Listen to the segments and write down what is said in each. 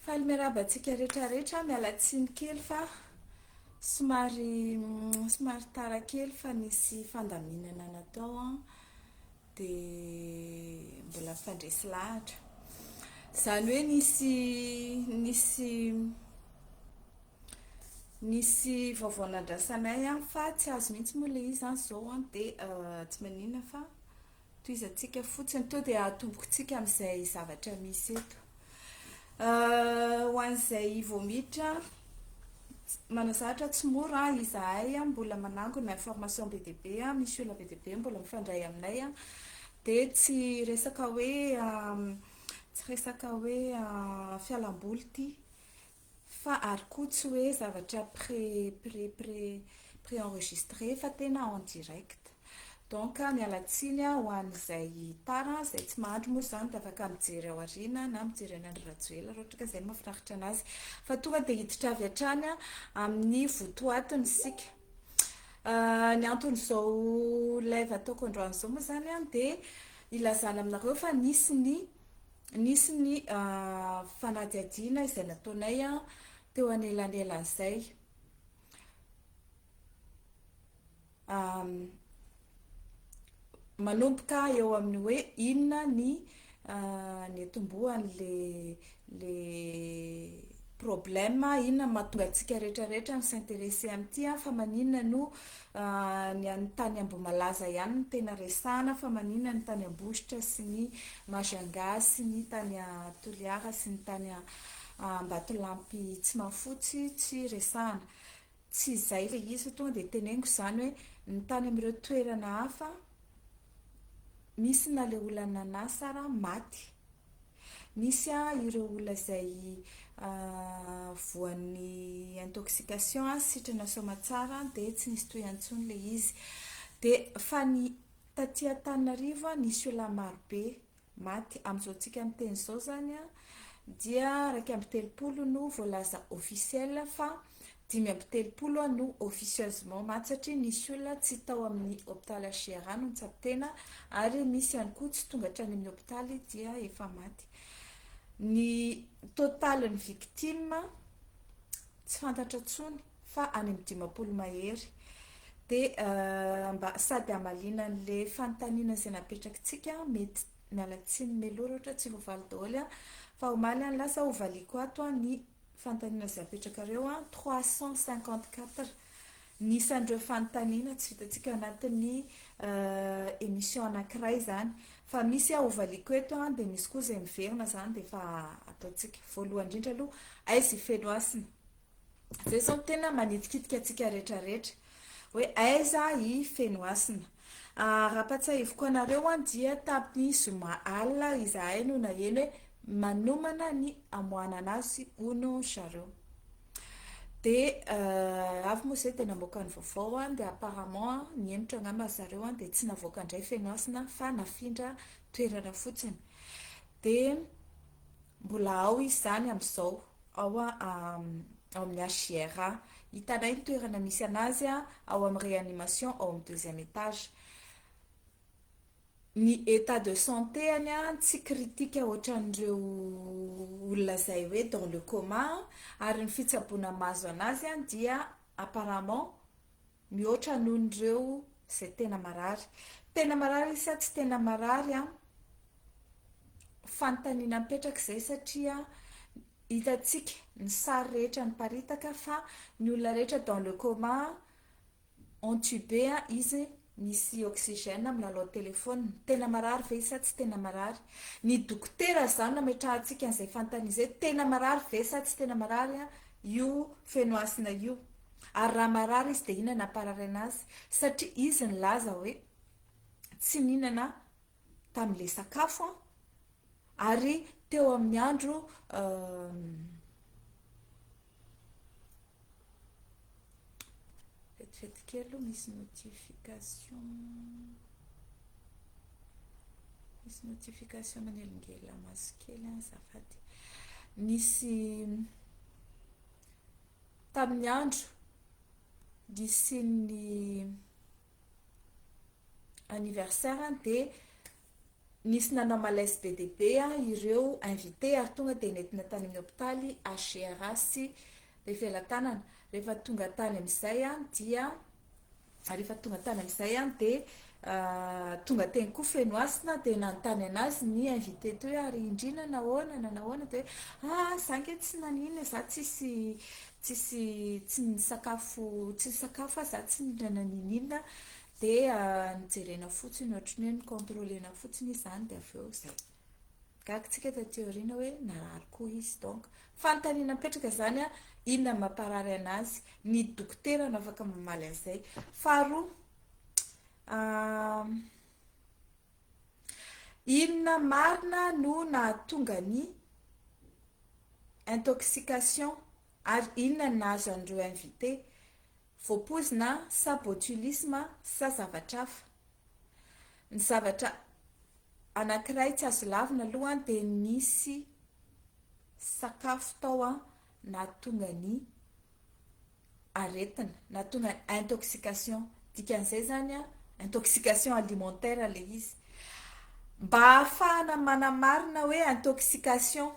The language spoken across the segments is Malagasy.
Faly miarahaba antsika rehetra rehetra, miala tsiny kely fa somary somary tara kely fa nisy fandaminana natao an, dia mbola mifandresy lahatra. Izany hoe nisy nisy nisy vaovao nandrasanay an, fa tsy azo mihitsy moa ilay izy an izao an, dia tsy maninona fa Tohizantsika fotsiny, to dia atombokintsika amin'izay zavatra misy eto. Ho an'izay vao miditra, manazatra tsy mora izahay mbola manangona information be dia be, misy olona be dia be mbola mifandray aminay, dia tsy resaka hoe tsy resaka hoe fialamboly ity fa ary koa tsy hoe zavatra pré pré pré pré enregistré fa tena en direct. Donc miala tsiny ho an'izay tara, izay tsy mahandry moa izany dia afaka mijery ao aoriana na mijery an'i Andry Rajoelina raha ohatra ka izay no mahafinaritra anazy. Fa tonga dia hiditra avy hatrany amin'ny votoatiny isika. Ny anton'izao live ataoko androany izao moa izany dia ilazana aminareo fa nisy ny Nisy ny fanadihadiana izay nataonay teo anelanelan'izay. Manomboka eo amin'ny hoe inona ny niatombohan'le le problème, inona no mahatonga antsika rehetra rehetra mi-s'intéresser amin'ity fa maninona no Ny an'ny tany Ambohimalaza ihany no tena resahana fa maninona ny tany Ambositra sy ny Majunga sy ny tany Toliara sy ny tany Ambatolampy Tsimahafotsy tsy resahana. Tsy izay ilay izy fa tonga dia teneniko izany hoe ny tany amin'ireo toerana hafa misy na ilay olona nanasa ara maty. Misy ireo olona izay voan'ny intoxication, sitrana soamatsara dia tsy nisy tohiny intsony ilay izy. Dia fa ny taty Antananarivo nisy olona marobe maty. Amin'izao tsika miteny izao izany dia 31 no voalaza officiel fa 35 no officieusement maty satria nisy olona tsy tao amin'ny hopitaly HJRA no nitsabo tena ary misy ihany koa tsy tonga hatrany amin'ny hopitaly dia efa maty. Ny totalin'ny victime tsy fantatra intsony fa any amin'ny 50 mahery. Dia mba sady hamaliana an'ilay fanontaniana izay napetrakitsika, mety miala tsiny mialoha raha ohatra tsy voavaly daholo fa omaly aho nilaza hovaliako ato ny Fanontaniana izay apetrakareo an, 354 ny isan'ireo fanontaniana tsy vitantsika ao anatin'ny émission anankiray izany fa misy aho hovaliako eto an, dia misy koa izay miverina izany dia efa ataontsika. Voalohany indrindra aloha, aiza i Fenohasina? Izay izao no tena manitikitika antsika rehetra rehetra hoe aiza i Fenohasina? Raha ampatsiahiviko anareo an dia tamin'ny zoma alina izahay no naheno hoe manomana ny hamoahana anazy hono zareo. Dia avy moa izay dia namoaka ny vaovao an, dia apparemment nihemotra angamba ry zareo an, dia tsy navoaka indray Fenohasina fa nafindra toerana fotsiny. Dia mbola ao izy izany amin'izao, ao ao amin'ny HJRA. Hitanay ny toerana misy anazy ao amin'ny réanimation ao amin'ny deuxième étage. Ny état de santé-ny tsy critique ohatran'ireo olona izay hoe dans le coma ary ny fitsaboana mahazo anazy dia apparemment mihoatra noho ireo izay tena marary. Tena marary izy sa tsy tena marary an? Fanontaniana mipetraka izay satria hitantsika ny sary rehetra niparitaka fa ny olona rehetra dans le coma entubé izy misy oxygène milalao téléphone. Tena marary ve izy sa tsy tena marary? Ny dokotera izany nametrahantsika an'izay fanontaniana izay, tena marary ve sa tsy tena marary io Fenohasina io? Ary raha marary izy dia inona no namparary anazy? Satria izy nilaza hoe tsy nihinana tamin'ilay sakafo an, ary teo amin'ny andro vetivety kely aloha misy notification misy notification manelingelina maso kely an, azafady. Nisy Tamin'ny andro nisian'ny anniversaire dia Nisy nanao malaise be dia be ireo invité ary tonga dia nentina tany amin'ny hopitaly HCRA sy Befelatanana. Rehefa tonga tany amin'izay dia rehefa tonga tany amin'izay dia tonga teny koa Fenohasina dia nanontany anazy ny invité teo hoe ary indrina nahoana na nahoana dia hoe ah za nge tsy naninona za tsisy tsisy tsy nisakafo tsy nisakafo aho za tsy nihinana niniana Dia nojerena fotsiny ohatry ny hoe ni-contrôler-na fotsiny izy izany dia avy eo izay. Gaga tsika taty aoriana hoe narary koa izy donc. Fanontaniana mipetraka izany an, inona no mamparary anazy? Ny dokotera no afaka mamaly an'izay. Faharoa, inona marina no nahatonga ny intoxication ary inona no nahazo an'ireo invité? Voapoizina sa botulisme sa zavatra hafa? Ny zavatra anankiray tsy azo lavina aloha dia nisy sakafo tao nahatonga ny aretina, nahatonga ny intoxication. Dikan'izay izany intoxication alimentaire ilay izy. Mba hahafahana manamarina hoe intoxication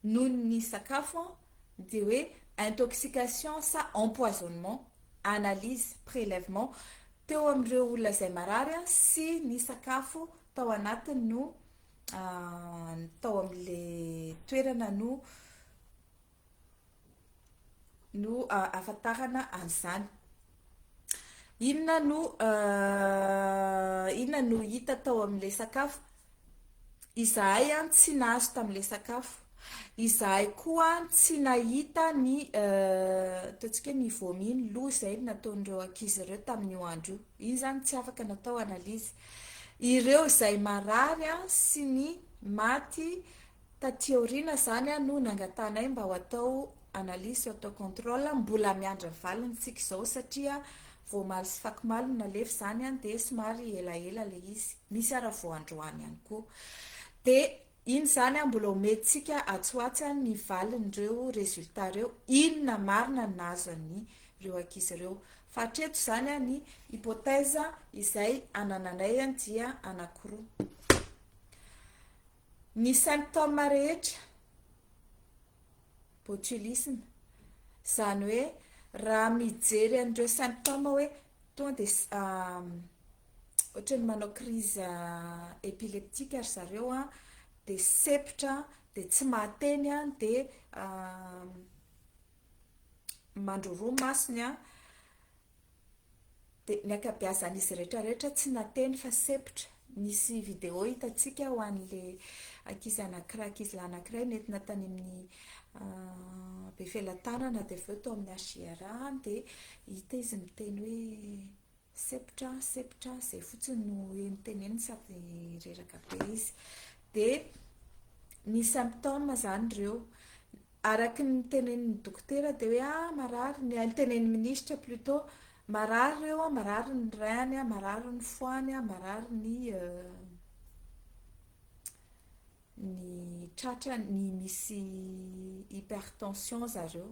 noho ny sakafo dia hoe intoxication sa empoisonnement, analyse, prélèvement, teo amin'ireo olona izay marary sy ny sakafo tao anatiny no tao amin'ilay toerana no no ahafantarana an'izany. Inona no inona no hita tao amin'ilay sakafo? Izahay tsy nahazo tamin'ilay sakafo. Izahay koa tsy nahita ny ataontsika hoe ny vomi, ny loha izay nataon'ireo ankizy ireo tamin'io andro io. Iny izany tsy afaka natao analyse. Ireo izay marary sy ny maty Taty aoriana izany no nangatahanay mba ho atao analyse sy atao contrôle, mbola miandry ny valiny tsika izao satria vao omaly sy fakomaly no nalefa izany dia somary elaela ilay izy, misy ara vao androany ihany koa. Dia iny izany mbola omentsika atsy ho atsy ny valin'ireo résultat ireo, inona marina no nahazo an'ireo ankizy ireo. Fa hatreto izany ny hypothèse izay anananay dia anankiroa. Ny symptômes rehetra, botulisme, izany hoe raha mijery an'ireo symptômes hoe tonga dia ohatran'ny manao crise épileptique ry zareo an, dia sempotra, dia tsy mahateny an, dia mandroroa masony an, Dia ny ankabeazan'izy rehetra rehetra tsy nateny fa sempotra. Nisy vidéo hitantsika ho an'le ankizy anankiray, ankizilahy anankiray nentina tany amin'ny Befelatanana dia avy eo tao amin'ny HJRA dia hita izy miteny hoe sempotra, sempotra, izay fotsiny no heno teneniny sady reraka be izy. Dia ny symptômes izany ireo. Araky ny tenenin'ny dokotera dia hoe ah marary ny, ny tenenin'ny minisitra plutôt, marary ireo an, marary ny rein-ny an, marary ny foie-ny an, marary ny ny tratrany, ny misy hypertension zareo.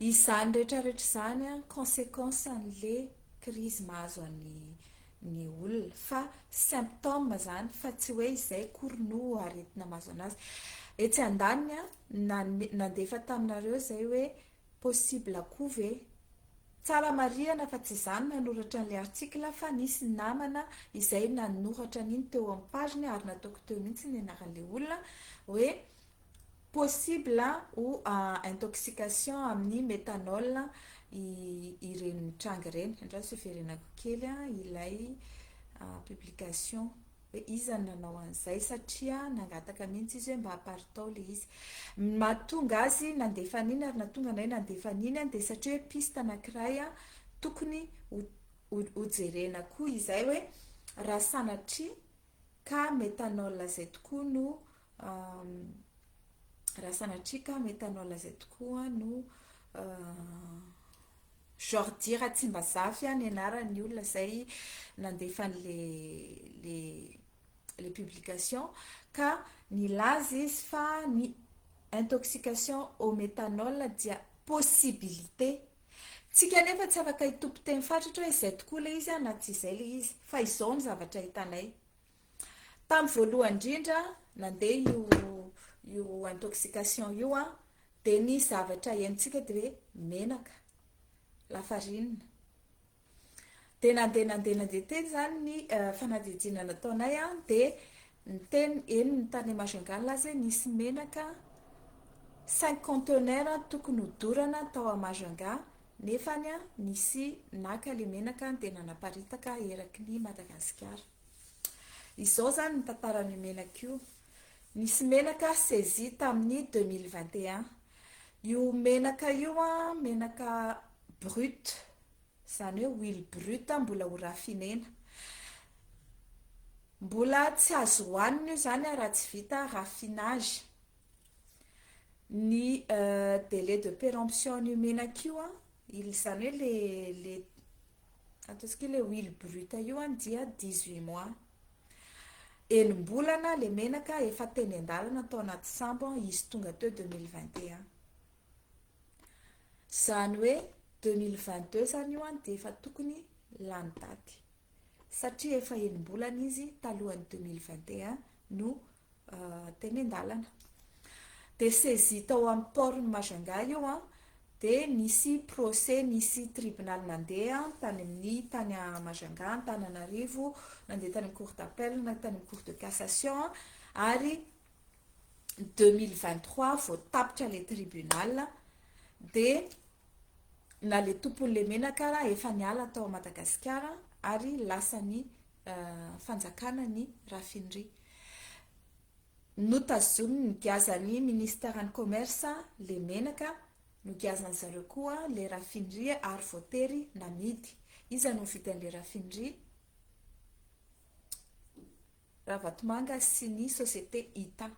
Izany rehetra rehetra izany an, consequence an'le crise mahazo an'ny ny olona fa symptôme zany fa tsy hoe izay akory no aretina mahazo anazy. Etsy andaniny an, nandefa taminareo izay hoe possible koa ve? Tsara marihana fa tsy izaho no nanoratra an'ilay article fa nisy namana izay nanoratra an'iny teo amin'ny page-ny ary nataoko teo mihitsy ny anaran'ilay olona hoe Possible ho intoxication amin'ny methanol ireny tranga ireny. Andraso hiverenako kely ilay publication hoe iza no nanao an'izay satria nangataka mihitsy izy hoe mba aparitao ilay izy. Ny mahatonga azy nandefa an'iny ary nahatonga anay nandefa an'iny dia satria hoe piste anankiray tokony hojerena koa izay hoe raha sanatria ka methanol izay tokoa no raha sanatria ka methanol izay tokoa no Jordi Ratsimbazafy ny anaran'ny olona izay nandefa an'le le le publication ka nilaza izy fa ny intoxication au methanol dia possibilité. Tsika anefa tsy afaka hitompo teny fatratra hoe izay tokoa ilay izy na tsy izay ilay izy fa izao ny zavatra hitanay. Tamin'ny voalohany indrindra nandeha io io intoxication io an, dia ny zavatra henontsika dia hoe menaka, lafarinina. Dia nandeha nandeha nandeha teny izany ny fanadihadiana nataonay an, dia niteny eny ny tany Majunga nilaza hoe nisy menaka cinq conteneurs tokony hodorana tao Majunga nefany nisy naka ilay menaka dia nanaparitaka eraky ny Madagasikara. Izao izany ny tantaran'io menaka io. Nisy menaka saisie tamin'ny 2021. Io menaka io an, menaka brut, izany hoe huile brute mbola ho raffinena. Mbola tsy azo hohanina io izany raha tsy vita raffinage. Ny délai de péremption an'io menaka io an, izany hoe le le ataontsika hoe le huile brute io an dia 18 mois. Enim-bolana le menaka efa teny an-dalana tao anaty sambo izy tonga teo 2021. Izany hoe 2022 izany io an dia efa tokony lany daty. Satria efa enim-bolana izy talohan'ny 2021 no teny an-dalana. Dia saisie tao amin'ny port-n'i Majunga io an, dia nisy procès, nisy tribunal nandeha tany amin'ny tany Majunga, Antananarivo, nandeha tany amin'ny cour d'appel, na tany amin'ny cour de cassation, ary 2023 vao tapitra ilay tribunal, dia na ilay tompon'ilay menaka ara efa niala tao Madagasikara ary lasan'ny fanjakana ny raffinerie. Notazoniny nogiazan'ny ministeran'ny commerce le menaka, nogiazan'ny zareo koa le raffinerie ary voatery namidy. Iza no nividy an'le raffinerie? Ravatomanga sy ny société Ita.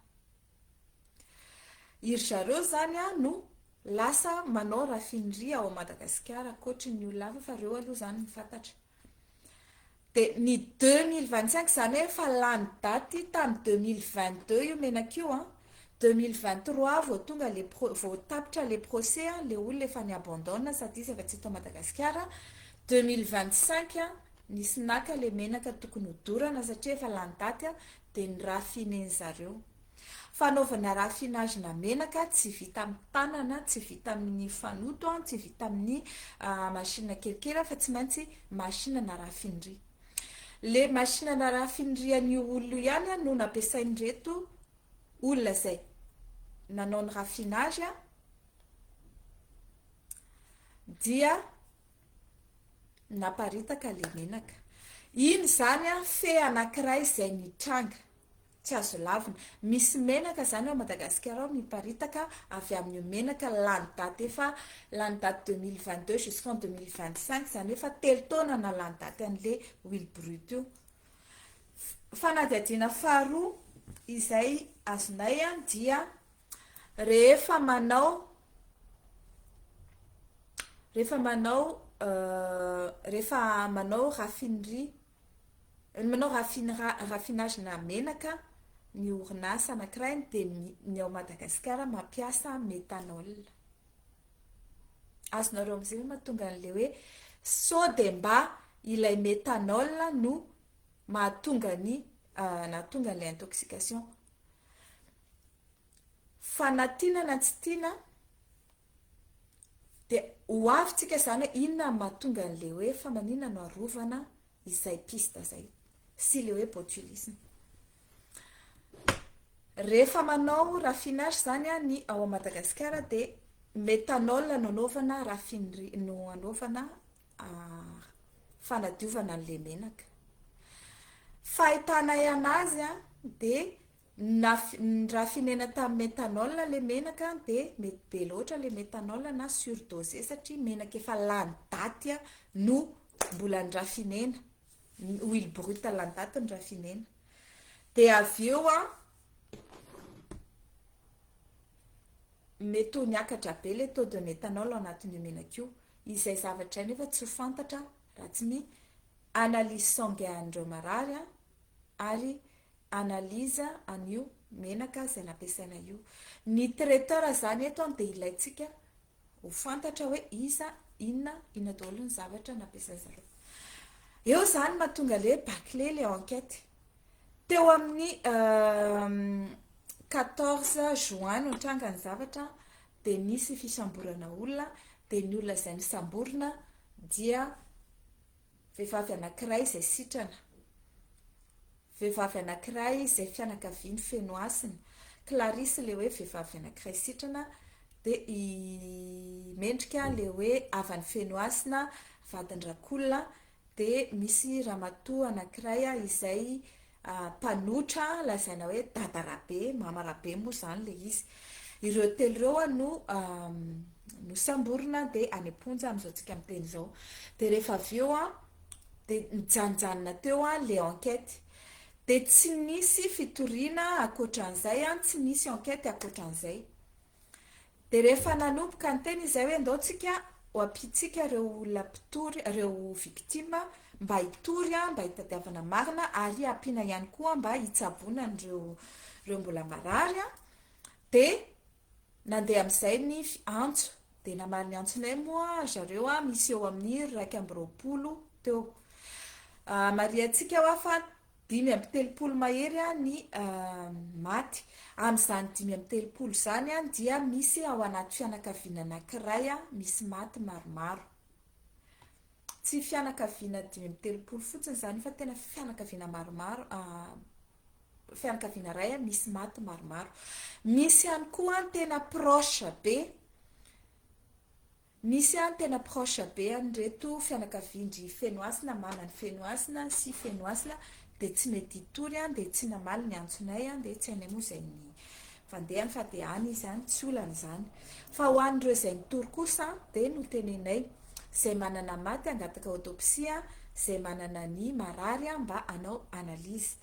Iry zareo zany no lasa manao raffinerie ao Madagasikara ankoatry ny olona hafa fa reo aloha zany no fantatra. Dia ny 2025 izany hoe efa lany daty tamin'ny 2022 io menaka io an, 2023 vao tonga le pro, vao tapitra le procès an, le olona efa ni-abandonne sady izy efa tsy eto Madagasikara, 2025 an, nisy naka le menaka tokony hodorana satria efa lany daty an, dia ni-raffiner zareo. Fanaovana raffinage-na menaka tsy vita amin'ny tanana, tsy vita amin'ny fanoto, tsy vita amin'ny machine kelikely fa tsy maintsy machine na raffinerie. Le machine na raffinerie an'io olona io ihany no nampiasain'ireto olona izay nanao ny raffinage dia naparitaka le menaka. Iny izany fe anankiray izay nitranga. Tsy azo lavina. Misy menaka izany ao Madagasikara ao miparitaka avy amin'io menaka lany daty efa lany daty 2022 jusqu'en 2025, izany hoe efa telo taona na lany daty an'le huile brute io. Fanadihadiana faharoa izay azonay dia rehefa manao rehefa manao rehefa manao raffinerie Ny manao raffinage-na menaka ny orinasa anankiray dia ny ao Madagasikara mampiasa méthanol. Azonareo amin'izay ve mahatonga an'ilay hoe sao dia mba ilay méthanol no mahatonga ny nahatonga an'ilay intoxication. Fa na tiana na tsy tiana dia ho avy tsika izany hoe inona no mahatonga an'ilay hoe fa maninona no arovana izay piste izay sy ilay hoe botulisme. Rehefa manao raffinage izany ny ao Madagasikara dia méthanol no anaovana raffinerie, no anaovana fanadiovana an'ilay menaka. Fahitanay anazy dia Nirafinena tamin'ny méthanol ilay menaka dia mety be loatra ilay méthanol na surdosé satria menaka efa lany daty no mbola nirafinena, huile brute lany daty no rafinena. Dia avy eo an, mety ho niakatra be ilay taux de méthanol ao anatin'io menaka io, izay zavatra izay nefa tsy ho fantatra raha tsy ny analyse sanguin an'ireo marary an, ary analyse an'io menaka izay nampiasaina io. Ny traiteur izany eto dia ilaintsika ho fantatra hoe iza, inona, inona daholo ny zavatra nampiasain-dry zareo. Eo izany mahatonga ilay hoe bâclé ilay enquête. Teo amin'ny 14 juin no nitranga ny zavatra dia nisy fisamborana olona, dia ny olona izay nosamborina dia vehivavy anankiray izay sitrana, vehivavy anankiray izay fianakaviany feno hasina, Clarisse ilay hoe vehivavy anankiray sitrana, dia i Mendrika ilay hoe havany feno hasina, vadin-dRakolona, dia misy ramatoa anankiray izay mpanotra lazaina hoe Dada Rabe, Mama Rabe moa izany ilay izy. Ireo telo ireo no nosamborina dia any am-ponja amin'izao tsika miteny izao. Dia rehefa avy eo dia nijanonjanona teo ilay enquête. Dia tsy nisy fitoriana ankoatran'izay, tsy nisy enquête ankoatran'izay. Dia rehefa nanomboka niteny izay hoe ndao tsika ho ampiantsika ireo olona mpitory, ireo victime mba hitory mba hitadiavana marina ary ampiana ihany koa mba hitsaboana an'ireo ireo mbola marary dia nandeha amin'izay ny antso dia namaly ny antsonay moa ry zareo misy eo amin'ny 21 teo. Marihantsika hoa fa 35 mahery ny maty. Amin'izany 35 izany dia misy ao anaty fianakaviana anankiray misy maty maromaro. Tsy fianakaviana 35 fotsiny izany fa tena fianakaviana maromaro, fianakaviana iray misy maty maromaro. Misy ihany koa tena proche be. Misy an tena proche be an'ireto fianakavian-dry Fenohasina, maman'i Fenohasina sy Fenohasina dia tsy mety hitory an, dia tsy namaly ny antsonay an, dia tsy hainay moa izay ny fandehany fa dia any izy any, tsy olana izany. Fa ho an'ireo izay nitory kosa dia notenenay, izay manana maty hangataka autopsie an, izay manana ny marary an mba hanao analyse.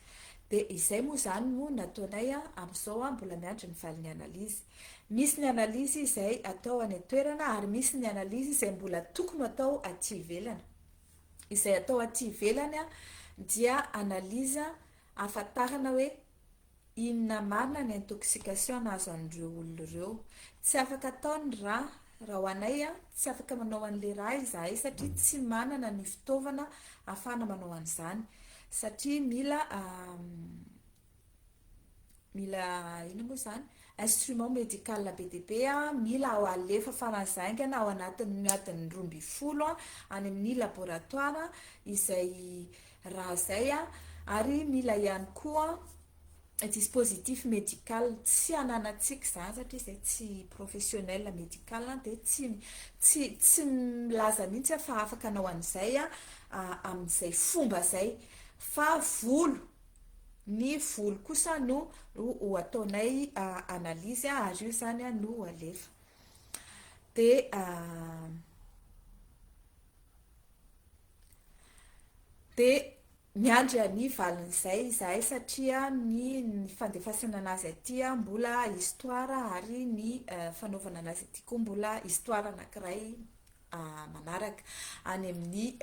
Dia izay moa izany no nataonay an, amin'izao an mbola miandry ny valin'ny analyse. Misy ny analyse izay atao any an-toerana ary misy ny analyse izay mbola tokony ho atao aty ivelany. Izay atao aty ivelany dia analyse ahafantarana hoe inona marina ny intoxication nahazo an'ireo olona ireo. Tsy afaka atao ny rà, raha ho anay tsy afaka manao an'ilay rà izahay satria tsy manana ny fitaovana ahafahana manao an'izany satria mila mila inona moa izany instrument médical be dia be mila alefa faran'izay haingana ao anatin'ny adin'ny 12 any amin'ny laboratoire izay raha izay ary mila ihany koa dispositif médical tsy ananantsika izany satria izay tsy professionnel médical dia tsy tsy tsy milaza mihitsy aho fa afaka hanao an'izay amin'izay fomba izay fa volo Ny volo kosa no ho ataonay analyse ary io izany no ho alefa. Dia dia miandry ny valin'izay izahay satria ny ny fandefasana anazy aty mbola histoire ary ny fanaovana anazy aty koa mbola histoire anankiray manaraka. Any amin'ny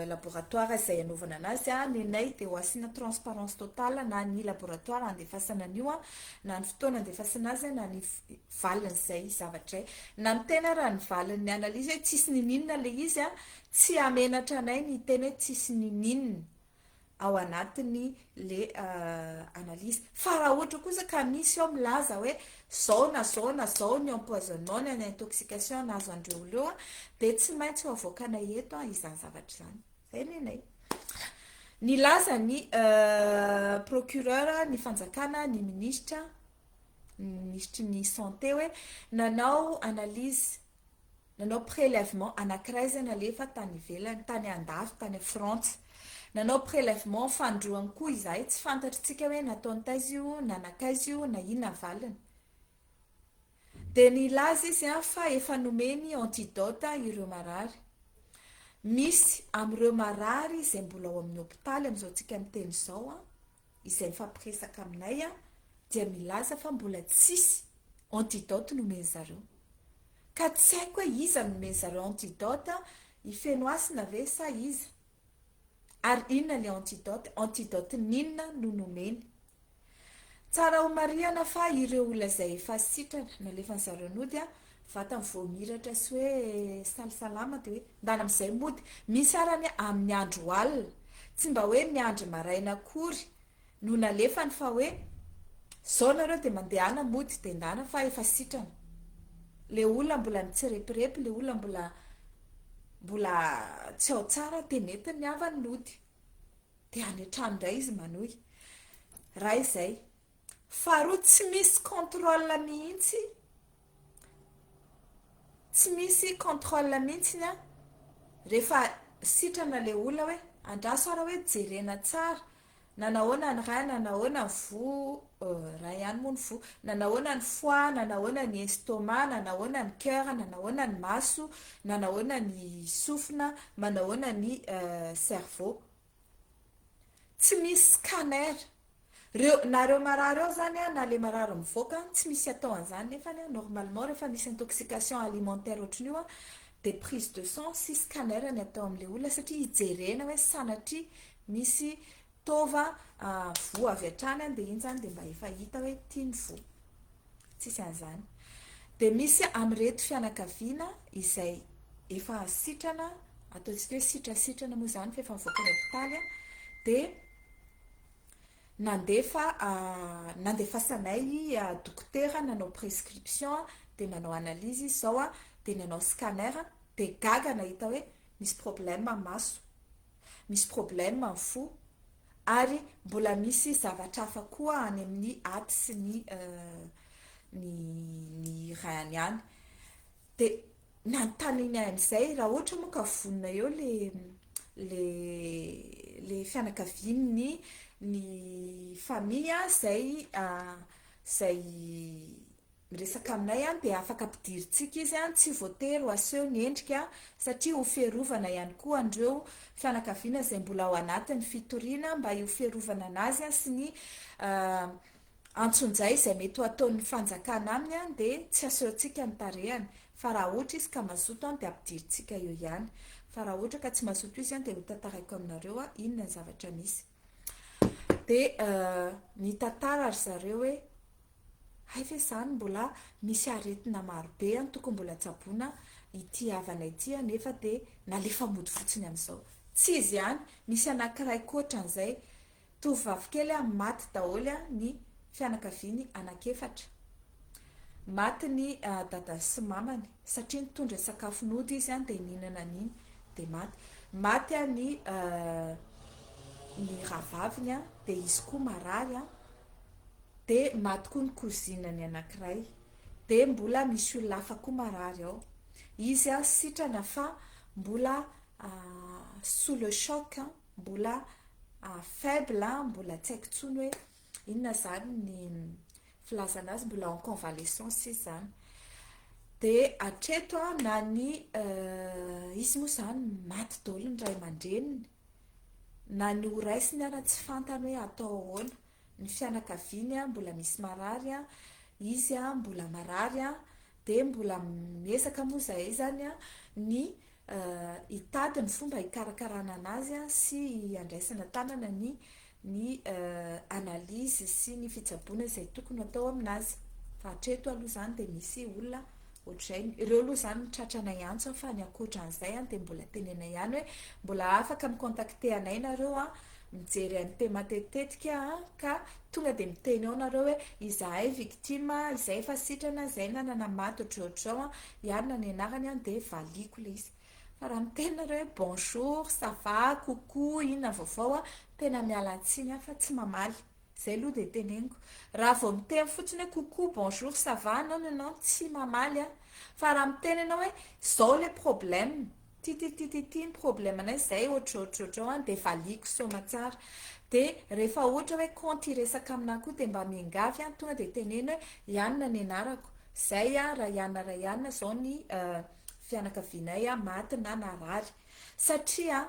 laboratoire izay anaovana anazy, nenay dia ho asiana transparence totale na ny laboratoire andefasana an'io, na ny fotoana andefasana azy, na ny valin'izay zavatra izay. Na miteny ara ny valin'ny analyse hoe tsisy niniana ilay izy, tsy hamenatra anay ny hiteny hoe tsisy niniana. ao anatiny le analyse. Fa raha ohatra kosa ka misy ao milaza hoe zao na zao na zao ny empoisonnement na ny intoxication nahazo an'ireo olona ireo dia tsy maintsy ho avoakanay eto izany zavatra izany. Zay ny anay. Nilaza ny procureur, ny fanjakana, ny minisitra, ny minisitry ny santé hoe nanao analyse Nanao prélèvement anankiray izay nalefa tany ivelany, tany andafy, tany Frantsa. Nanao prélèvement fanindroany koa izahay, tsy fantatr'tsika hoe nataony taiza io, na nankaiza io, na inona valiny. Dia nilaza izy fa efa nomeny antidote ireo marary. Misy amin'ireo marary izay mbola ao amin'ny hopitaly amin'izao tsika miteny izao, izay mifampiresaka aminay dia milaza fa mbola tsisy antidote nomeny zareo. Ka tsy haiko hoe iza no nomeny zareo antidote, i Fenohasina ve sa iza? Ary inona le antidote? Antidote n'inona no nomeny? Tsara ho marihana fa ireo olona izay efa sitrana, nalefan'ny zareo nody, vatany vao miratra sy hoe salisalama dia hoe ndana amin'izay mody. Misy arany amin'ny andro alina, tsy mba hoe miandry maraina akory. no nalefany fa hoe zao nareo dia mandehana mody dia ndana fa efa sitrana. Le olona mbola nitsirepirepy, le olona mbola mbola tsy ao tsara dia nentiny ny havany nody. Dia any an-trano indray izy manohy. Raha izay. Faharoa tsy misy contrôle mihitsy, tsy misy contrôle mihitsiny an, rehefa sitrana ilay olona hoe andraso ara hoe jerena tsara, nanahoana ny rein, nanahoana ny voa, rein ihany moa ny voa, nanahoana ny foie, nanahoana ny estomac, nanahoana ny cœur, nanahoana ny maso, nanahoana ny sofina, manahoana ny cerveau. Tsy misy scanner. Reo, na reo marary ao zany an, na le marary mivoaka an, tsy misy atao an'izany nefany an, normalement rehefa misy intoxication alimentaire ohatran'io an, de prise de sang sy scanner ny atao amin'le olona satria hijerena hoe sanatria misy taova voa avy hatrany an, de iny zany de mba efa hita hoe ity ny voa. Tsisy an'izany. De misy amin'ireto fianakaviana izay efa sitrana, ataontsika hoe sitrasitrana moa izany fa efa nivoaka ny hopitaly an, de Nandefa nandefasanay dokotera nanao prescription dia nanao analyse izy izao dia nanao scanner dia gaga nahita hoe misy problème ny maso, misy problème ny fo ary mbola misy zavatra hafa koa any amin'ny aty sy ny ny ny rein-ny any. Dia nanontaniany ahy amin'izay raha ohatra moa ka vonona eo le le le fianakavian'ny ny famille izay izay miresaka aminay an, dia afaka ampidirintsika izy an, tsy voatery ho aseho ny endrika satria ho fiarovana ihany koa an'ireo fianakaviana izay mbola ao anatin'ny fitoriana mba ho fiarovana an'azy sy ny Antsonjay izay mety ho ataon'ny fanjakana aminy an dia tsy asehontsika ny tarehany fa raha ohatra izy ka mazoto an dia ampidirintsika eo ihany fa raha ohatra ka tsy mazoto izy an dia ho tantaraiko aminareo an inona ny zavatra misy dia nitantara ry zareo hoe hay ve izany mbola misy aretina marobe an tokony mbola tsaboina ity havana ity an nefa dia nalefa mody fotsiny amin'izao tsy izy ihany misy anankiray koa ohatran'izay Tovovavy kely a, maty daholo ny fianakaviany anak'efatra. Maty ny dadany sy mamany satria nitondra sakafo nody izy dia nihinana an'iny dia maty. Maty ny ny rahavaviny dia izy koa marary dia maty koa ny cousine-ny anankiray. Dia mbola misy olona hafa koa marary ao. Izy sitrana fa mbola sous le choc. Mbola faible, mbola tsy haiko intsony hoe inona izany ny filazana azy, mbola en convalescence izy izany. Dia hatreto na ny izy moa izany maty daholo ny ray aman-dreniny, na ny ho raisiny ara tsy fantany hoe atao ahoana. Ny fianakaviany mbola misy marary, izy mbola marary, dia mbola miezaka moa izahay izany ny hitady ny fomba hikarakarana anazy sy handraisana tanana ny ny analyse sy ny fitsaboana izay tokony atao aminazy. Fa hatreto aloha izany dia misy olona ohatr'izay. Ireo aloha izany no tratranay antso fa ny ankoatran'izay dia mbola tenenay ihany hoe mbola afaka mi-contacter anay nareo mijery an'ity matetitetika ka tonga dia miteny ao nareo hoe izahay victime, izay efa sitrana, izay nanana maty ohatrohatr'izao, Ianona ny anarany dia valiako ilay izy. Fa raha miteny nareo hoe bonjour, ça va, coucou, inona vaovao, tena miala tsiny aho fa tsy mamaly. Izay aloha dia teneniko. Raha vao miteny fotsiny hoe coucou, bonjour, ça va, non non non, tsy mamaly aho. Fa raha miteny ianao hoe izao ilay problème, Ty ty ty ty ty ny problème-nay zay ohatrohatrohatrao an dia valiako soamatsara. Dia rehefa ohatra hoe compte hiresaka aminà koa dia mba miangavy an tonga dia teneno hoe Ianona ny anarako. Zay an Raiana Raiana zao ny fianakavianay an maty na narary. Satria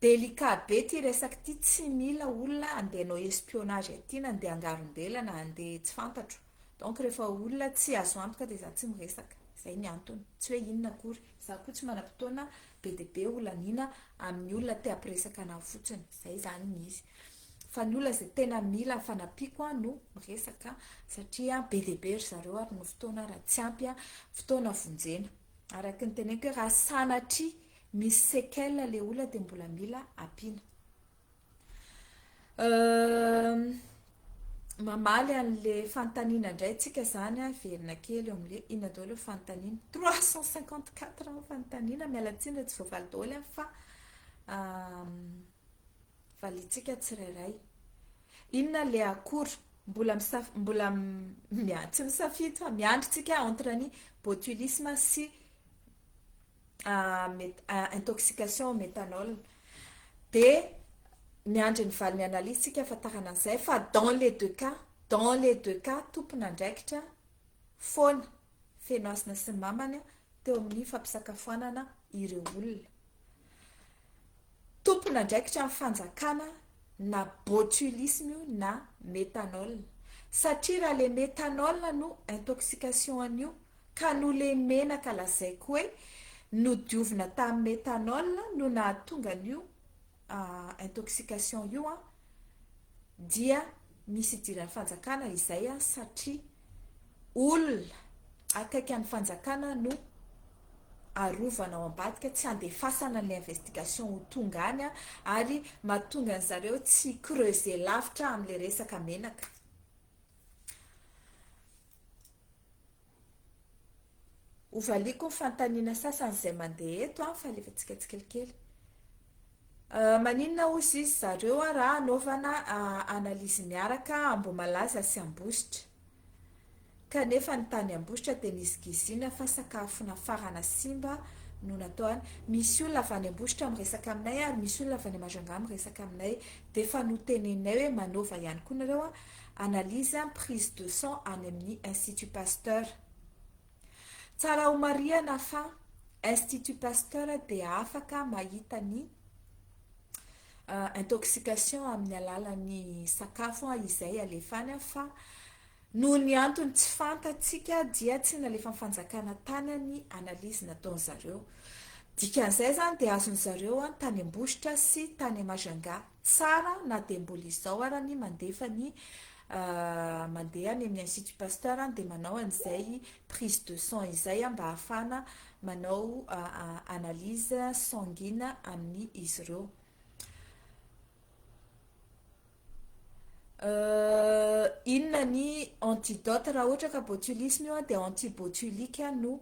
delicat be ty resaka ty tsy mila olona andeha hanao espionnage aty na andeha hangaron-dela na andeha tsy fantatro. Donc rehefa olona tsy azo antoka dia za tsy miresaka. Zay ny antony. Tsy hoe inona akory. Za koa tsy manam-potoana be dia be ho laniana amin'ny olona te hampiresaka anah fotsiny. Zay zany ny izy. Fa ny olona izay tena mila fanampiako aho no miresaka satria be dia be ry zareo ary ny fotoana raha tsy ampy fotoana vonjena. Araka ny teneniko hoe raha sanatria misy séquelles le olona dia mbola mila ampiana. Mamaly an'le fanontaniana indray tsika zany a, hiverina kely eo amin'le inona daholo ny fanontaniana. 354 ny fanontaniana, miala tsiny raha tsy voavaly daholo a fa valiantsika tsirairay. Inona le akora? Mbola misaf- mbola mia- tsy misafidy fa miandry tsika entre ny botulisme sy intoxication au méthanol. Dia miandry ny valin'ny analyse tsika ahafantarana an'izay fa dans les deux cas, dans les deux cas tompon'andraikitra foana Fenohasina sy ny mamany teo amin'ny fampisakafoanana ireo olona. Tompon'andraikitra ny fanjakana na botulisme io na méthanol. Satria raha le méthanol no intoxication an'io ka noho le menaka lazaiko hoe nodiovina tamin'ny méthanol no nahatonga an'io intoxication io an, dia misy idiran'ny fanjakana izay an satria olona akaiky an'ny fanjakana no arovana ao ambadika, tsy andefasana an'ilay investigation ho tonga any an, ary mahatonga an'zareo tsy hi-creuser lavitra amin'ilay resaka menaka. Hovaliako ny fanontaniana sasany izay mandeha eto an, fa alefantsika tsikelikely. Maninona hozy izy zareo raha anaovana analyse miaraka Ambohimalaza sy Ambositra? Kanefa ny tany Ambositra dia nisy gizina fa sakafo nafarana simba no natao any. Misy olona avy any Ambositra miresaka aminay ary misy olona avy any Majunga miresaka aminay. Dia efa noteneninay hoe manaova ihany koa nareo analyse prise de sang any amin'ny Institut Pasteur. Tsara ho marihana fa Institut Pasteur dia afaka mahita ny intoxication amin'ny alalan'ny sakafo izay alefa any fa noho ny antony tsy fantatsika dia tsy nalefan'ny fanjakana tany ny analyse nataon'zareo. Dikan'izay izany dia azon'zareo tany Ambositra sy tany Majunga tsara na dia mbola izao ara ny mandefa ny mandeha any amin'ny Institut Pasteur dia manao an'izay prise de sang izay mba hahafahana manao analyse sanguine amin'ny izy ireo. Inona ny antidote raha ohatra ka botulisme io dia antibotulique no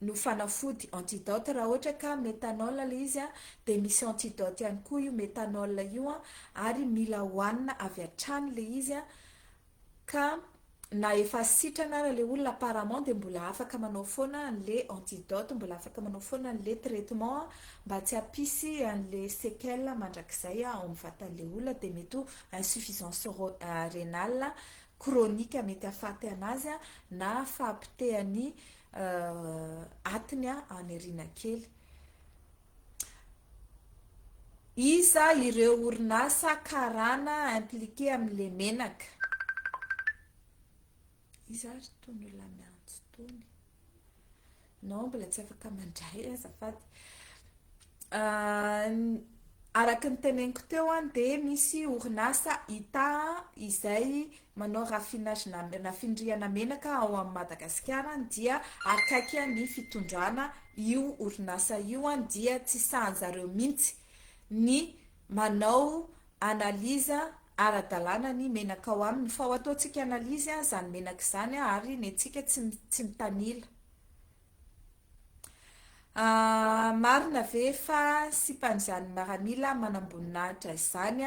no fanafody antidote raha ohatra ka methanol ilay izy dia misy antidote ihany koa io methanol io ary mila hohanina avy hatrany ilay izy ka na efa sitrana ara ilay olona apparemment dia mbola afaka manao foana an'ilay antidote, mbola afaka manao foana an'ilay traitement mba tsy hampisy an'ilay séquelle mandrakizay ao amin'ny vatan'ilay olona dia mety ho insuffisance rénale chronique mety hahafaty anazy na fahapotehan'ny atiny any aoriana kely. Iza ireo orinasa karana impliqué amin'ilay menaka? Iza ary itony olona miantso itony? Non, mbola tsy afaka mandray azafady. Araka ny teneniko teo dia misy orinasa ITA izay manao raffinage na rafindrihana menaka ao amin'i Madagasikara dia akaiky ny fitondrana io orinasa io dia tsy sahan'zareo mihitsy ny manao analyse ara-dalàna ny menaka ao aminy fa ho ataontsika analyse izany menaka izany ary ny antsika tsy tsy mitanila. Marina ve fa sipan'izany maramila manamboninahitra izany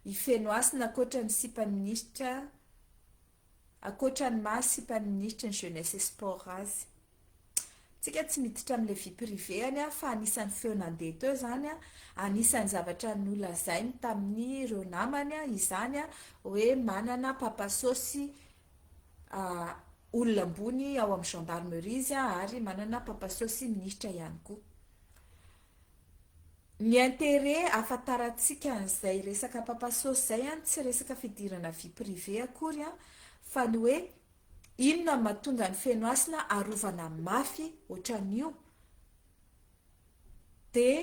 i Fenohasina ankoatra ny sipan'ny minisitra ankoatra ny maha sipan'ny minisitry ny jeunesse et sport azy? Tsika tsy miditra amin'ilay vie privée any fa anisan'ny feo nandeha teo izany, anisan'ny zavatra nolazainy tamin'ireo namany izany hoe manana papasôsy olona ambony ao amin'ny gendarmerie izy ary manana papasôsy minisitra ihany koa. Ny intérêt ahafantarantsika an'izay resaka papasôsy izay an, tsy resaka fidirana vie privée akory an, fa ny hoe inona no mahatonga ny Fenohasina arovana mafy ohatran'io dia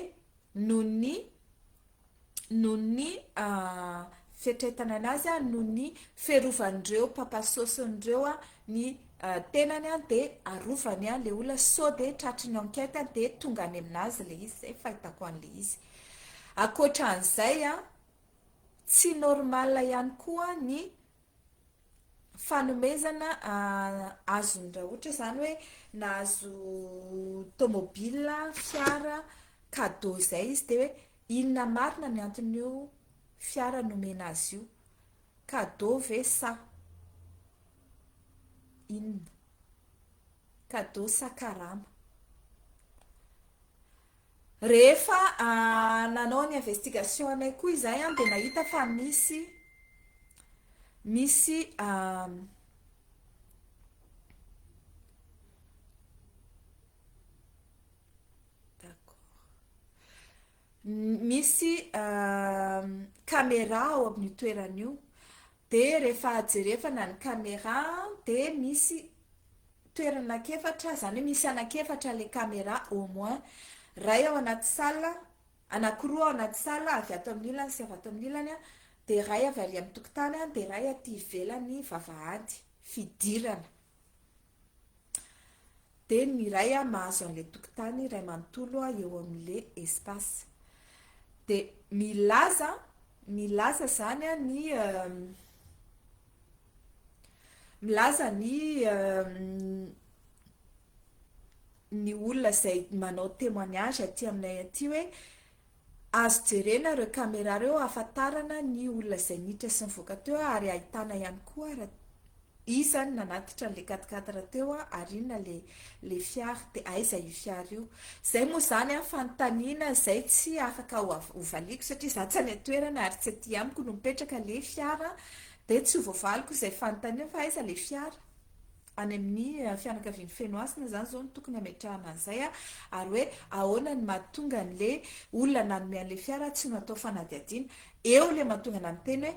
noho ny noho ny fiatraitana anazy, noho ny fiarovan'ireo papasôsin'ireo ny tenany dia arovany ilay olona sao dia tratry ny enquête dia tonga any aminazy ilay izy, izay fahitako an'ilay izy. Ankoatra an'izay an, tsy normal ihany koa ny fanomezana azony raha ohatra izany hoe nahazo tomobile, fiara, cadeau izay izy dia hoe inona marina ny anton'io fiara nomena azy io? Cadeau ve sa inona? Cadeau sa karama? Rehefa nanao ny investigation anay koa izahay dia nahita fa misy misy d'accord misy caméra ao amin'io toerana io dia rehefa jerevana ny caméra dia misy toerana anankiefatra, izany hoe misy anankiefatra ilay caméra au moins, iray ao anaty salle, anankiroa ao anaty salle avy ato amin'ny ilany sy avy ato amin'ny ilany an, dia iray avy ary amin'ny tokotany an, dia iray aty ivelan'ny vavahady fidirana. Dia ny iray an mahazo an'ilay tokotany iray manontolo eo amin'ilay espace. Dia milaza, milaza izany an ny Milaza ny ny olona izay manao témoignage aty aminay aty hoe azo jerena ireo caméra ireo ahafantarana ny olona izay niditra sy nivoaka teo ary ahitana ihany koa raha iza no nanatitra an'ilay quatre quatre teo ary inona ilay ilay fiara dia aiza io fiara io. Izay moa izany an fanontaniana izay tsy afaka ho valiako satria izaho tsy any an-toerana ary tsy aty amiko no mipetraka ilay fiara Dia tsy ho voavaliko izay fanontaniana fa aiza ilay fiara? Any amin'ny fianakavian'i Fenohasina izany izao no tokony hametrahana an'izay ary hoe ahoana no mahatonga an'ilay olona nanome an'ilay fiara tsy natao fanadihadiana? Eo ilay mahatonga anà miteny hoe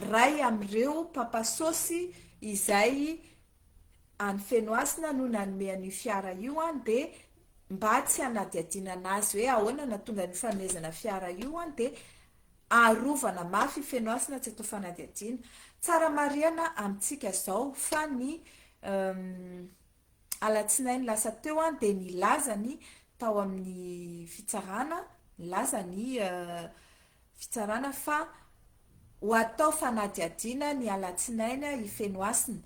iray amin'ireo mpampasôsy izay any Fenohasina no nanome an'io fiara io dia mba tsy hanadihadiana an'azy hoe ahoana no nahatonga an'io fanomezana fiara io dia Arovana mafy i Fenohasina tsy atao fanadihadiana. Tsara marihana amintsika zao fa ny alatsinainy lasa teo dia nilaza ny tao amin'ny fitsarana, nilaza ny fitsarana fa ho atao fanadihadiana ny alatsinainy i Fenohasina.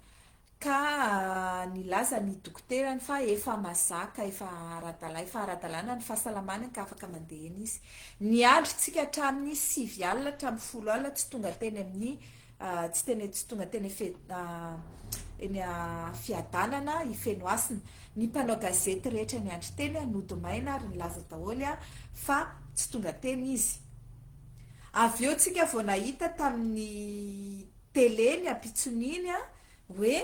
Ka nilaza ny dokoterany fa efa mazaka, efa ara-dalà, efa ara-dalàna ny fahasalamany ka afaka mandeha eny izy. Niandry tsika hatramin'ny 9 alina hatramin'ny 10 alina tsy tonga teny amin'ny tsy teny tsy tonga teny eny Fiadanana i Fenohasina. Ny mpanao gazety rehetra niandry teny nody maina ary nilaza daholo fa tsy tonga teny izy. Avy eo tsika vao nahita tamin'ny télé ny ampitson'iny hoe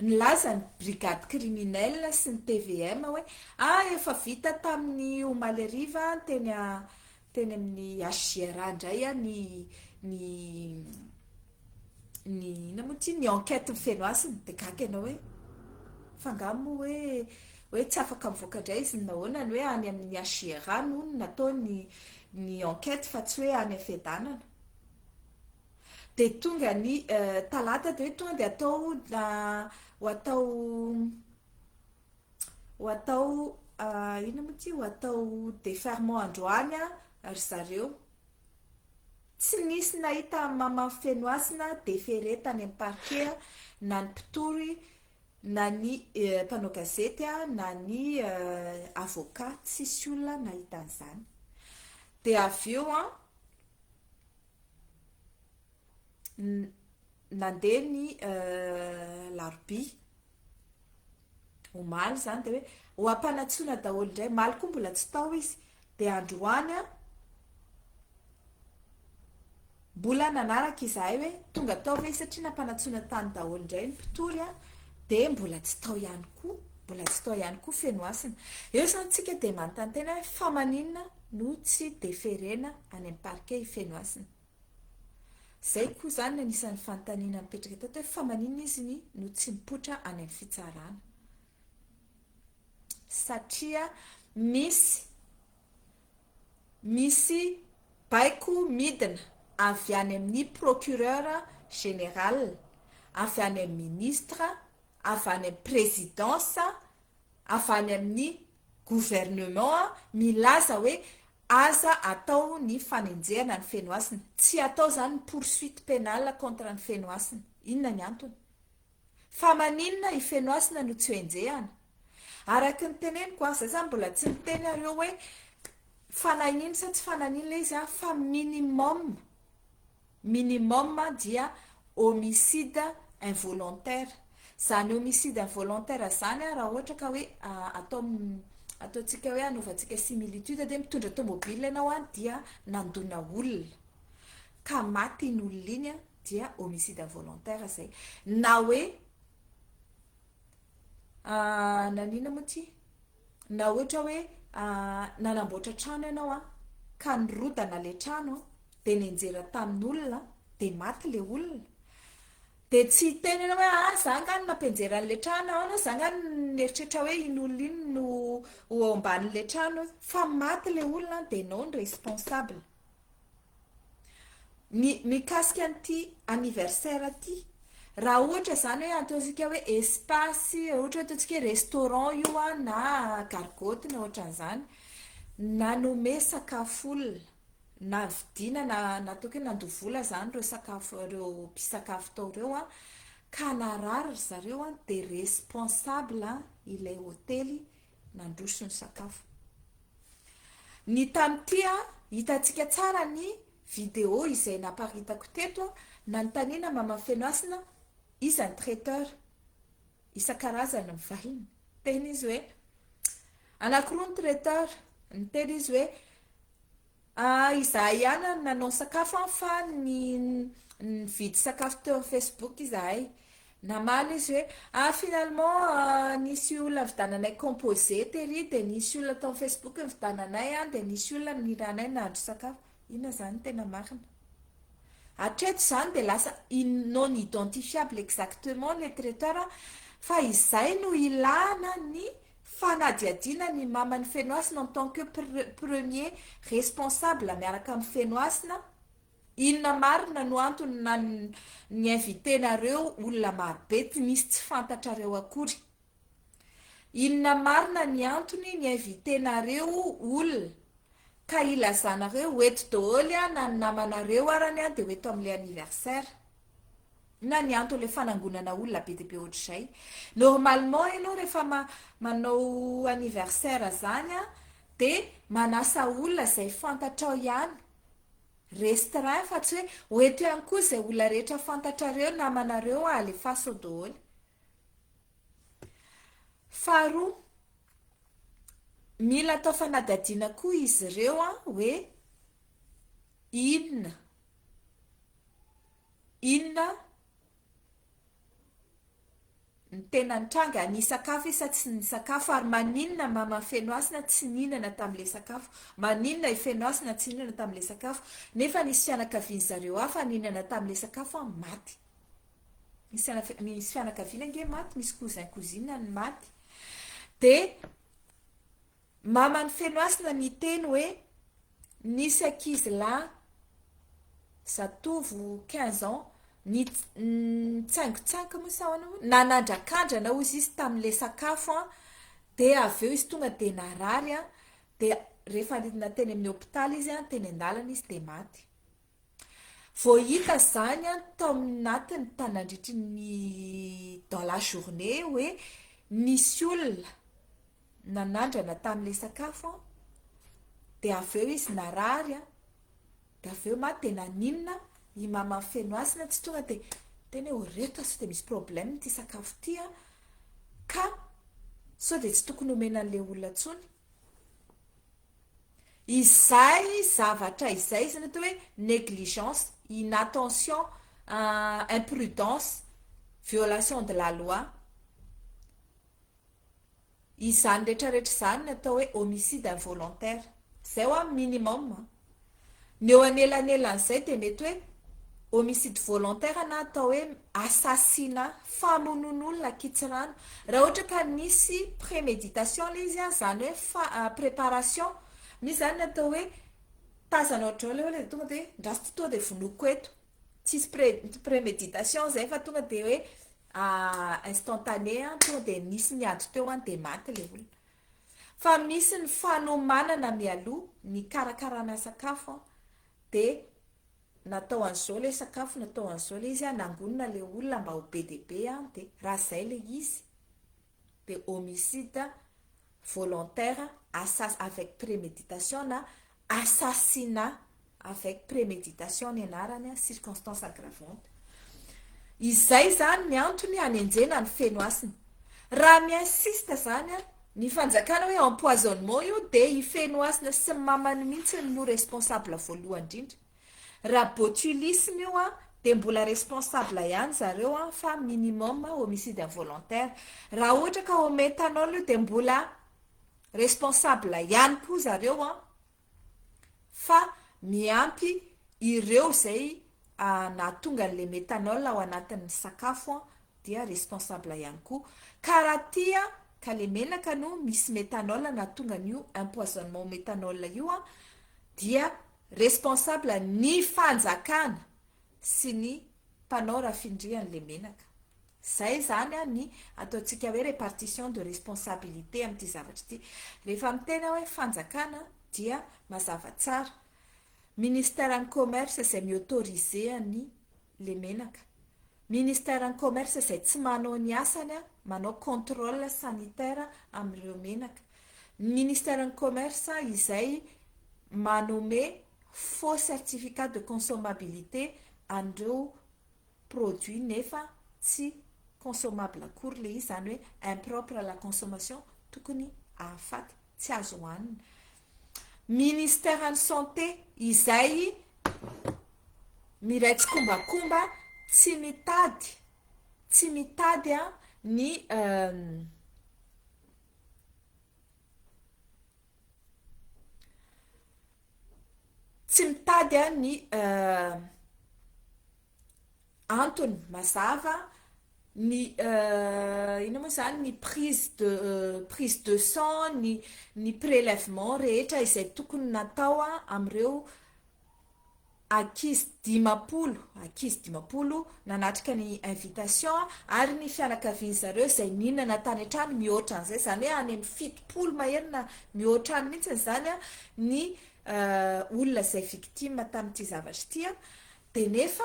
nilaza ny brigade criminelle sy ny tvm hoe ah efa vita tamin'ny omaly hariva teny teny amin'ny HJRA indray ny ny ny inona moa ity ny enquête ny Fenohasina dia gaga ianao hoe fa angaha moa hoe hoe tsy afaka mivoaka indray izy nahoana ny hoe any amin'ny HJRA no natao ny ny enquête fa tsy hoe any Fiadanana. Dia tonga ny talata dia hoe tonga dia atao ho atao ho atao inona moa ity ho atao déferment androany ry zareo. Tsy nisy nahita an'i Maman Fenohasina déféré tany amin'ny parquet na ny mpitory na ny mpanao gazety na ny avocat, tsisy olona nahita an'izany. Dia avy eo an, Nandeha ny larobia omaly izany dia hoe ho ampanantsoina daholo indray, omaly koa mbola tsy tao izy, dia androany an, mbola nanaraka izahay hoe tonga tao ve izy satria nampanantsoina tany daholo indray ny mpitory an, dia mbola tsy tao ihany koa, mbola tsy tao ihany koa Fenohasina. Eo izany tsika dia manontany tena hoe fa maninona no tsy deferena any amin'ny parquet i Fenohasina? Zay koa zany ny anisan'ny fanontaniana mipetraka teto hoe fa maninona izy ny no tsy mipoitra any amin'ny fitsarana? Satria misy misy baiko midina avy any amin'ny procureur général, avy any amin'ny ministre, avy any amin'ny présidence, avy any amin'ny gouvernement milaza hoe. Aza atao ny fanenjehana an'i Fenohasina. Tsy atao izany ny poursuite pénale contre an'i Fenohasina. Inona ny antony? Fa maninona i Fenohasina no tsy ho enjehana? Araky ny teneniko an, zay zany mbola tsy niteny aho reo hoe fanahiniana sa tsy fanahiniana ilay izy an, fa minimum, minimum dia homicide involontaire. Zany homicide involontaire zany an, raha ohatra ka hoe atao ataontsika hoe anaovantsika similitude dia mitondra tomobile ianao an dia nandona olona ka maty iny olona iny an, dia homicide involontaire zay. Na hoe Naninona moa ity? Na ohatra hoe nanamboatra trano ianao an, ka nirodana ilay trano an, dia nianjera tamin'olona, dia maty ilay olona. Dia tsy hiteny ianao hoe ah za angaha no nampianjera an'ilay trano, ahoana za angaha no nieritreritra hoe iny olona iny no ho ao ambanin'ilay trano, fa maty ilay olona an, dia ianao no responsable. Ny mikasika an'ity anniversaire ity, raha ohatra izany hoe ataontsika hoe espace, ohatra hoe ataontsika hoe restaurant io an, na gargotte na ohatran'izany, nanome sakafo olona, na vidiana na na ataoko hoe nandoa vola izany ireo sakafo ireo mpisakafo tao ireo an, ka narary ry zareo an, dia responsable ilay hotely nandroso ny sakafo. Ny tamin'ity an, hitantsika tsara ny vidéo izay naparitako teto an, nanontaniana Mama Fenohasina iza ny traiteur, isan-karazany ny valiny. Niteny izy hoe, anankiroa ny traiteur, niteny izy hoe, Ah izahay ihany no nanao sakafo an fa ny nividy sakafo teo amin'ny Facebook izahay. Namaly izy hoe ah finalement nisy olona nividananay composé tery dia nisy olona tao amin'ny Facebook nividananay an dia nisy olona nirahanay nahandro sakafo. Inona izany no tena marina? Hatreto izany dia lasa non identifiable exactement le traiteur fa izay no ilana ny Fanadihadiana ny maman'i Fenohasina en tant que premier responsable miaraka amin'i Fenohasina, inona marina no antony na ni-inviter-nareo olona marobe tsy misy tsy fantatrareo akory? Inona marina ny antony ni-inviter-nareo olona ka ilazanareo ho eto daholo na ny namanareo arany dia ho eto amin'ilay anniversaire? Inona ny anton'ilay fanangonana olona be dia be ohatr'izay? Normalement ianao rehefa manao anniversaire zany an, dia manasa olona izay fantatrao ihany, restreint fa tsy hoe ho eto ihany koa izay olona rehetra fantatrareo, namanareo alefaso ao daholo. Faharoa, mila atao fanadihadiana koa izy ireo an, hoe inona Inona ny tena nitranga? Nisakafo izy sa tsy nisakafo? Ary maninona Mama Fenohasina tsy nihinana tamin'ilay sakafo? Maninona i Fenohasina tsy nihinana tamin'ilay sakafo? Nefa nisy fianakavian-dry zareo hafa nihinana tamin'ilay sakafo an, maty. Nisy nisy fianakaviana ange maty, misy cousin cousine ny maty. Dia Maman'i Fenohasina niteny hoe nisy ankizy lahy zatovo 15 ans nitsaingotsaingoka moa sa ahoana moa nanandrakandrana hozy izy tamin'ilay sakafo an, dia avy eo izy tonga dia narary an, dia rehefa nidina teny amin'ny hopitaly izy an, teny an-dalana izy dia maty. Vao hita izany an tao anatiny nandritry ny dans la journée hoe nisy olona nanandrana tamin'ilay sakafo an, dia avy eo izy narary an, dia avy eo maty dia naninona i maman'i Fenohasina tsy tonga dia niteny hoe reto sao dia misy problème ity sakafo ity an, ka sao dia tsy tokony omena an'ilay olona intsony. Izay zavatra izay izany atao hoe négligence, inattention, imprudence, violation de la loi. Izany rehetra rehetra izany no atao hoe homicide involontaire. Izay hoa minimum an. Ny eo anelanelan'izay dia mety hoe homicide volontaire na atao hoe assassinat, famonoan'olona an-kitsirano. Raha ohatra ka nisy préméditation ilay izy an, izany hoe fa- préparation, misy izany ny atao hoe tazana ohatr'izao ilay olona dia tonga dia ndraso ty tonga dia vonoiko eto. Tsisy préméditation zay fa tonga dia hoe instantané an, tonga dia nisy niady teo an dia maty ilay olona. Fa misy ny fanomanana mialoha ny hikarakarana sakafo dia natao an'izao ilay sakafo, natao an'izao ilay izy, nangonina ilay olona mba ho be dia be dia raha izay ilay izy dia homicide volontaire assas avec préméditation na assassinat avec préméditation ny anarany, circonstance aggravante. Izay izany ny antony hanenjena an'i Fenohasina. Raha mi-insiste izany ny fanjakana hoe empoisonnement io dia i Fenohasina sy ny mamany mihitsy no responsable voalohany indrindra. Raha botulisme io dia mbola responsable ihany zareo fa minimum homicide involontaire. Raha ohatra ka au méthanol io dia mbola responsable ihany koa zareo fa miampy ireo izay nahatonga an'ilay méthanol ao anatin'ny sakafo dia responsable ihany koa. Ka raha tia ka le menaka no misy méthanol nahatonga an'io empoisonnement au méthanol io dia responsable ny fanjakana sy ny mpanao rafindrian'le menaka. Zay zany ny ataontsika hoe répartition de responsabilité amin'ity zavatra ity. Rehefa miteny aho hoe fanjakana dia mazava tsara. Ministère ny commerce izay mi-autoriser an'i le menaka. Ministère ny commerce izay tsy manao ny asany manao contrôle sanitaire amin'ireo menaka. Ministère ny commerce izay manome faux certificat de consommabilité an'ireo produit nefa tsy consommable akory le izy, izany hoe impropre à la consommation, tokony ahafaty, tsy azo hohanina. Ministère ny santé izay miray tsikombakomba tsy mitady tsy mitady ny Tsy mitady ny antony mazava ny inona moa izany ny prise de prise de sang ny ny prélèvement rehetra izay tokony natao amin'ireo ankizy 50, ankizy 50 nanatrika ny invitation ary ny fianakavian zareo izay nihinana tany an-trano mihoatra an'izay, izany hoe any amin'ny 70 mahery na mihoatra any mihitsy izany ny olona izay victime tamin'ity zavatra ity, dia nefa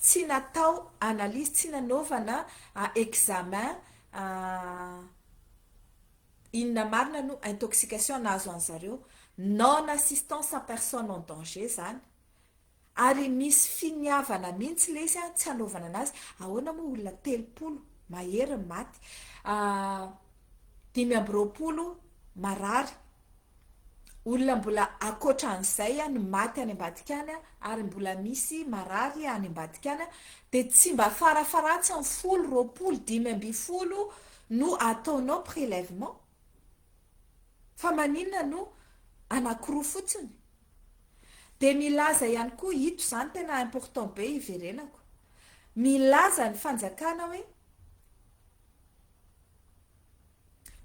tsy natao analyse, tsy nanaovana examen Inona marina no intoxication nahazo an'zareo? Non assistance à personne en danger zany. Ary misy finiavana mihitsy le izy tsy hanaovana anazy. Ahoana moa olona 30 mahery ny maty, 25 marary, olona mbola ankoatra an'izay ny maty any ambadika any ary mbola misy marary any ambadika any dia tsy mba farafaharatsiny 10, 20, 15 no ataonao prélèvement? Fa maninona no anankiroa fotsiny? Dia milaza ihany koa, ito izany tena important be hiverenako, milaza ny fanjakana hoe,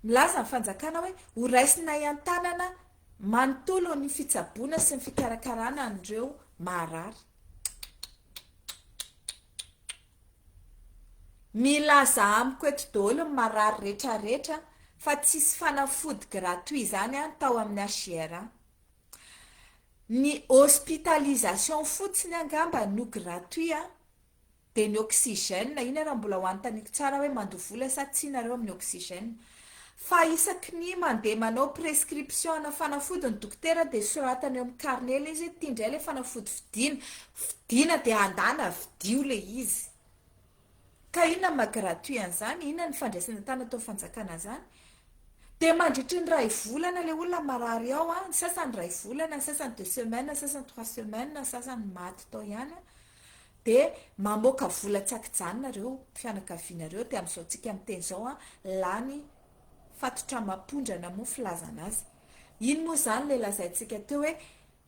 Milaza ny fanjakana hoe ho raisinay an-tanana manontolo ny fitsaboana sy ny fikarakarana an'ireo marary. Milaza amiko eto daholo ny marary retraretra fa tsisy fanafody gratuit izany tao amin'ny HJRA. Ny hospitalisation fotsiny angamba no gratuit Dia ny oxygène, iny ary mbola ho anontaniako tsara hoe mandoa vola sa tsia nareo amin'ny oxygène. Fa isaky ny mandeha manao prescription ana fanafody ny dokotera dia soratany eo amin'ny carnet ilay izy hoe ity indray ilay fanafody vidiana, vidiana dia andana vidio ilay izy. Ka inona ny maha gratuit an'izany, inona ny fandraisana an-tanana atao fanjakana an'izany. Dia mandritry ny iray volana ilay olona marary ao, ny sasany iray volana, ny sasany deux semaines, ny sasany trois semaines, ny sasany maty tao ihany. Dia mamoaka vola tsy ankijanona ireo fianakaviana ireo dia amin'izao tsika miteny izao an, lany fatotra amam-pondrana moa filazana azy. Iny moa izany ilay lazaintsika teo hoe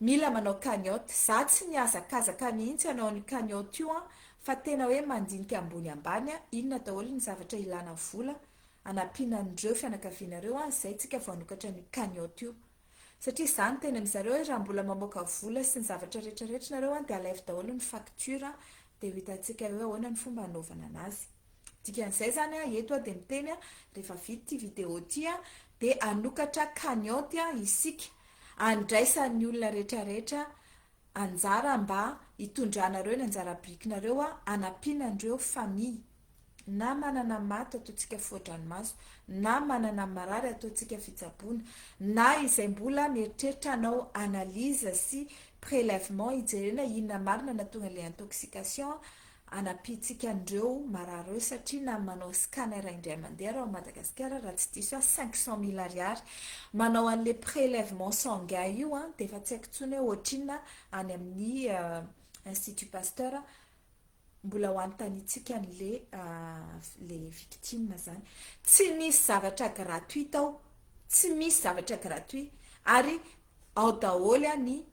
mila manao cagnotte. Za tsy nihazakazaka mihitsy hanao an'io cagnotte io an, fa tena hoe mandinika ambony ambany an, inona daholo ny zavatra ilana vola hanampiana an'ireo fianakaviana ireo an, izay tsika vao hanokatra an'io cagnotte io. Satria za niteny amin zareo hoe raha mbola mamoaka vola sy ny zavatra rehetra rehetra nareo an dia alaivo daholo ny facture dia ho hitantsika eo ahoana ny fomba hanaovana anazy. Dikan'izay zany an, eto aho dia miteny an, rehefa vita ity vidéo ity an, Dia hanokatra cagnotte isika handraisan'ny olona rehetrarehetra anjara mba hitondranareo ny anjara birikinareo hanampiana an'ireo famille na manana maty ataontsika foa-dranomaso na manana marary ataontsika fitsaboana na izay mbola mieritreritra hanao analyse sy prélèvement hijerena inona marina nahatonga ilay intoxication hanampiantsika an'ireo marary ireo satria na manao scanner indray mandeha raha ao Madagasikara raha tsy diso aho 500 000 ariary manao an'ilay prélèvement sanguin io an dia efa tsy haiko intsony hoe ohatrinona any amin'ny Institut Pasteur mbola ho anontaniantsika an'le le victime zany. Tsy misy zavatra gratuit ao, tsy misy zavatra gratuit ary ao daholo ny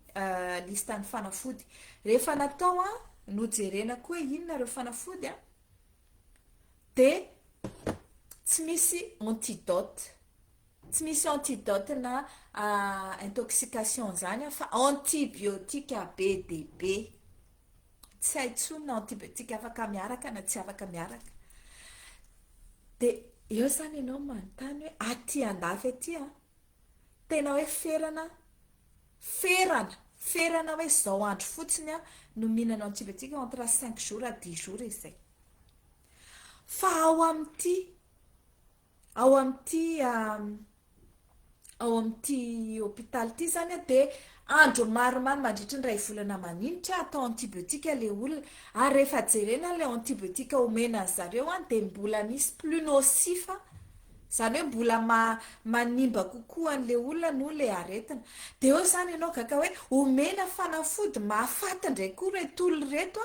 liste ny fanafody. Rehefa natao nojerena koa hoe inona ireo fanafody dia tsy misy antidote. Tsy misy antidote na intoxication zany fa antibiotique be dia be. Tsy hay intsony na antibiotique afaka miaraka na tsy afaka miaraka. Dia eo izany ianao manontany hoe aty andafy aty an, tena hoe ferana, ferana, ferana hoe izao andro fotsiny an no mihinana antibiotique entre cinq jours à dix jours izay. Fa ao amin'ity Ao amin'ity ao amin'ity hopitaly ity izany dia andro maromaro mandritry ny iray volana maninitra atao antibiotique ilay olona ary rehefa jerena ilay antibiotique omena an'i zareo dia mbola misy plus nocif izany hoe mbola manimba kokoa an'ilay olona noho ilay aretina. Dia eo izany ianao gaga hoe omena fanafody mahafaty indray koa ireto olona ireto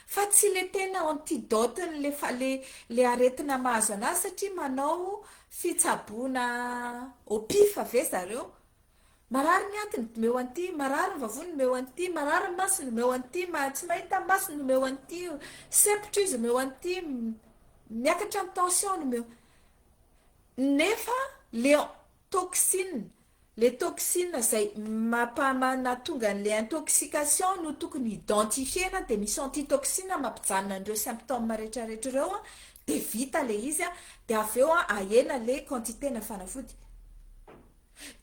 Fa tsy le tena antidote n'le fa le le aretina mahazo anazy satria manao fitsaboana au pif ve zareo? Marary ny atiny omeo an'ity, marary ny vavony omeo an'ity, marary ny masony omeo an'ity, tsy mahita masony omeo an'ity, sempotra izy omeo an'ity, miakatra ny tension-ny omeo. Nefa le toxine Le toxine izay mampaha-nahatonga an'le intoxication no tokony identifier-na dia misy antitoxine mampijanona an'ireo symptômes rehetrarehetra ireo an, dia vita le izy an, dia avy eo an ahena le quantité-na fanafody.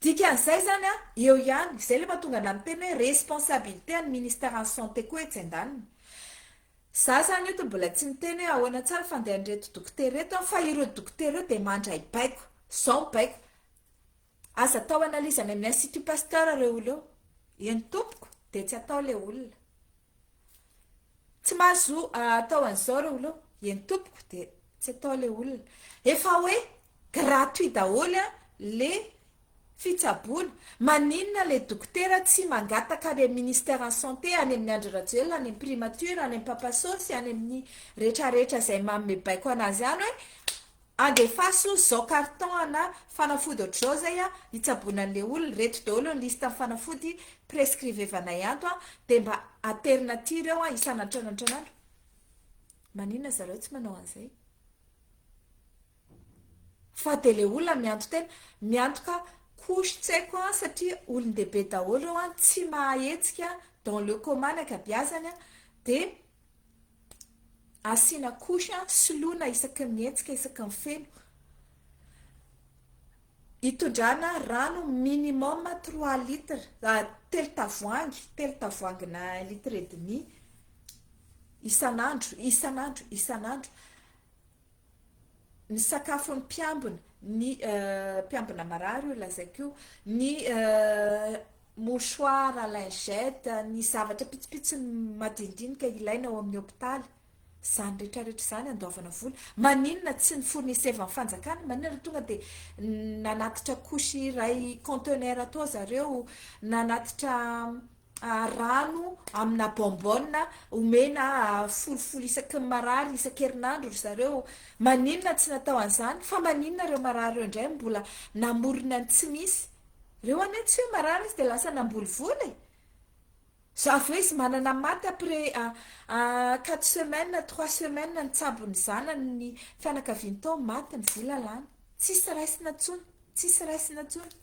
Dikan'izay izany an, eo ihany, izay le mahatonga anah miteny hoe responsabilité an'ny ministère an'ny santé koa etsy andaniny. Za zany eto mbola tsy miteny hoe ahoana tsara fandehan'ireto dokotera ireto an, fa ireo dokotera ireo dia mandray baiko, zao ny baiko, Aza atao analyse any amin'ny institut pasteur ireo olona eo. Eny tompoko dia tsy atao ilay olona. Tsy mahazo atao an'izao ireo olona eo. Eny tompoko dia tsy atao ilay olona. Efa hoe gratuit daholo le fitsaboana. Maninona ilay dokotera tsy mangataka any amin'ny ministère ny santé, any amin'ny Andry Rajoelina, any amin'ny primature, any amin'ny Papasosy, any amin'ny rehetrarehetra izay manome baiko anazy any hoe Andefaso zao carton ana fanafody ohatr'izao zay a, hitsaboana an'le olona, reto daholo ny liste ny fanafody prescrivevanay ato a, de mba aterina aty ireo a isan'andro isan'andro isan'andro. Maninona zareo tsy manao an'izay? Fa de le olona mianto-tena, miantoka couche tsy haiko a, satria olon-dehibe daholo ireo a, tsy mahahetsika dans le coma ny ankabiazany a, de Asiana couche soloina isaky ny mihetsika isaky ny feno. Itondrana rano minimum trois litres, telo tavoahangy, telo tavoahangina un litre et demi isan'andro, isan'andro, isan'andro. Ny sakafon'ny mpiambina, ny mpiambina marary io lazaiko io, ny mouchoir, lingette, ny zavatra pitsopitsony madinidinika ilaina ao amin'ny hopitaly, izany rehetra rehetra izany andoavana vola. Maninona tsy ny fournissevan'ny fanjakana, maninona raha tonga dia nanatitra couche iray conteneur tao zareo, nanatitra rano amina bonbonne omena folofolo isaky ny marary isan-kerinandro ry zareo, maninona tsy natao an'izany, fa maninona ireo marary ireo indray mbola namorona ny tsy misy, ireo anie tsy hoe marary izy dia lasa namboly vola e, za avy eo izy manana maty après quatre semaines, trois semaines nitsabo ny zanany ny fianakaviany tao maty ny vola lany, tsisy raisina intsony, tsisy raisina intsony.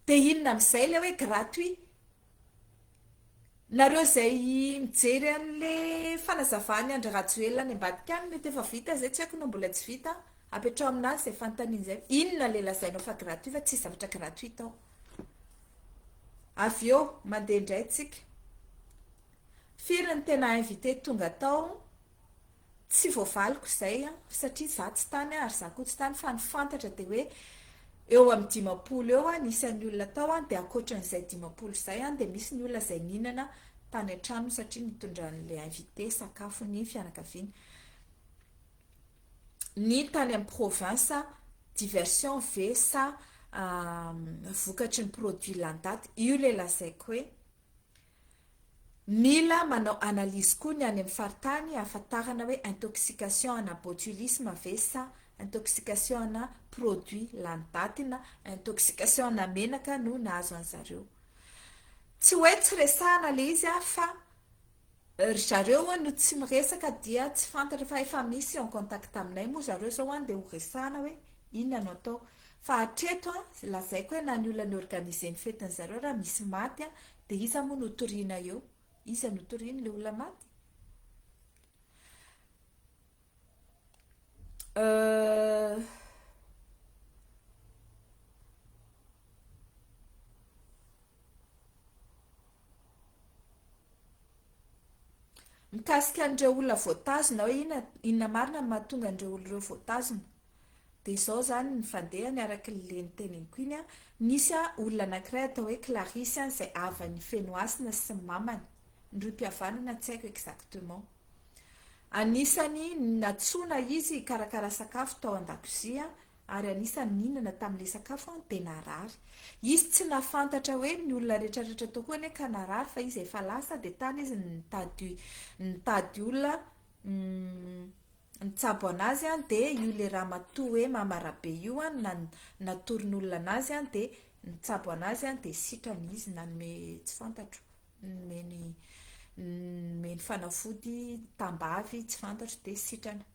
Dia inona amin'izay ilay hoe gratuit? Nareo izay mijery an'le fanazavan'i Andry Rajoelina any ambadika any mety efa vita izay tsy haiko na mbola tsy vita. Apetraho aminazy izay fanontaniana izay, inona ilay lazainao fa gratuit fa tsisy zavatra gratuit ao. Avy eo, mandeha indray tsika. Firy ny tena invité tonga tao? Tsy voavaliko izay satria za tsy tany ary za koa tsy tany fa ny fantatra dia hoe eo amin'ny 50 eo ny isan'ny olona tao dia ankoatran'izay 50 izay dia misy ny olona izay nihinana tany an-tranony satria nitondran'ilay invité sakafo ny fianakaviany. Ny tany amin'ny province diversion ve sa vokatry ny produit lany daty? Io ilay lazaiko hoe Mila manao analyse koa ny any amin'ny faritany ahafantarana hoe intoxication ana botulisme ve sa intoxication ana produit lany daty na intoxication ana menaka no nahazo an'zareo. Tsy hoe tsy resahana le izy fa ry zareo no tsy miresaka dia tsy fantatra fa efa misy en contact aminay moa zareo zao an dia ho resahana hoe inona no atao. Fa hatreto an, lazaiko hoe na ny olona ni-organiser ny fetin'zareo raha misy maty an Dia iza moa no toriana eo? Iza no toriana? Ilay olona maty? Euh... Mikasika an'ireo olona voatazona hoe inona inona marina no mahatonga an'ireo olona ireo voatazona. Dia izao izany ny fandehany araka ilay noteneniko iny an, nisy olona anankiray atao hoe Clarisse izay havan'i Fenohasina sy ny mamany, ny rohim-pihavanana tsy haiko exactement. Anisany nantsoina izy hikarakara sakafo tao an-dakozia ary anisany nihinana tamin'ilay sakafo dia narary. Izy tsy nahafantatra hoe ny olona rehetra rehetra tao koa anie ka narary fa izy efa lasa dia tany izy nitady nitady olona nitsabo anazy an dia io le ramatoa hoe mama rabe io an na natoron'olona anazy an dia nitsabo anazy an dia sitrana izy nanome tsy fantatro nomeny nomeny fanafody tambavy tsy fantatro dia sitrana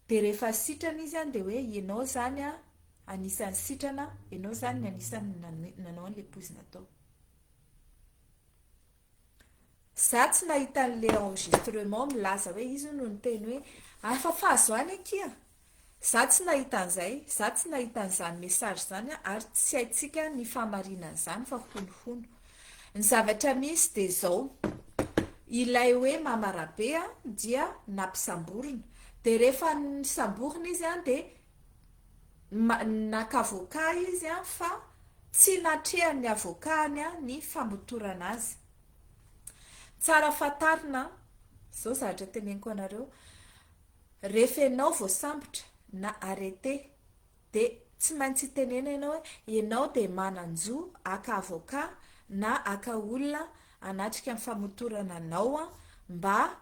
dia rehefa sitrana izy an dia hoe ianao zany an anisan'ny sitrana ianao zany ny anisan'ny nanao an'ilay poizina tao. Za tsy nahita an'le enregistrement milaza hoe izy no niteny hoe afafazo any akia! Za tsy nahita an'izay, za tsy nahita an'izany message izany ary tsy haintsika ny fahamarinan'izany fa honohono. Ny zavatra misy dia izao, ilay hoe Mama Rabe dia nampisamborina, dia rehefa nisamborina izy dia naka avocat izy fa tsy natrehan'ny avocat-ny ny famotorana azy. Tsara fantarina, izao zavatra teneniko anareo, rehefa ianao voasambotra na arrêté dia tsy maintsy itenena ianao hoe ianao dia manan-jo haka avocat na haka olona hanatrika ny famotorana anao mba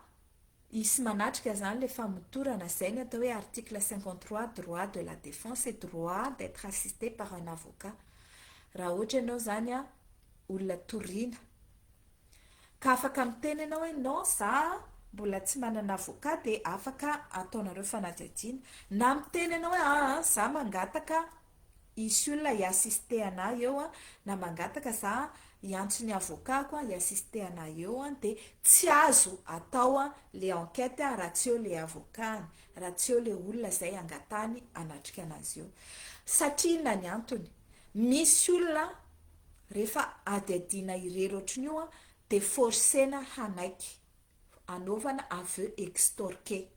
Hisy manatrika izany ilay famotorana, izay ny atao hoe article 53 droit de la défense et droit d'être assisté par un avocat. Raha ohatra ianao izany olona toriana ka afaka miteny ianao hoe non za mbola tsy manana avocat dia afaka ataonareo fanadihadiana. Na miteny ianao hoe aa za mangataka hisy olona hi-assister anah eo an, na mangataka za hiantso ny avocat-ko an, hi-assister anah eo an, dia tsy azo atao an le enquête raha tsy eo le avocat-ny, raha tsy eo le olona izay angatahany hanatrika anazy eo. Satria inona ny antony? Misy olona rehefa hadihadiana irery ohatran'io an, dia forcer-na hanaiky, anaovana aveu extorqué.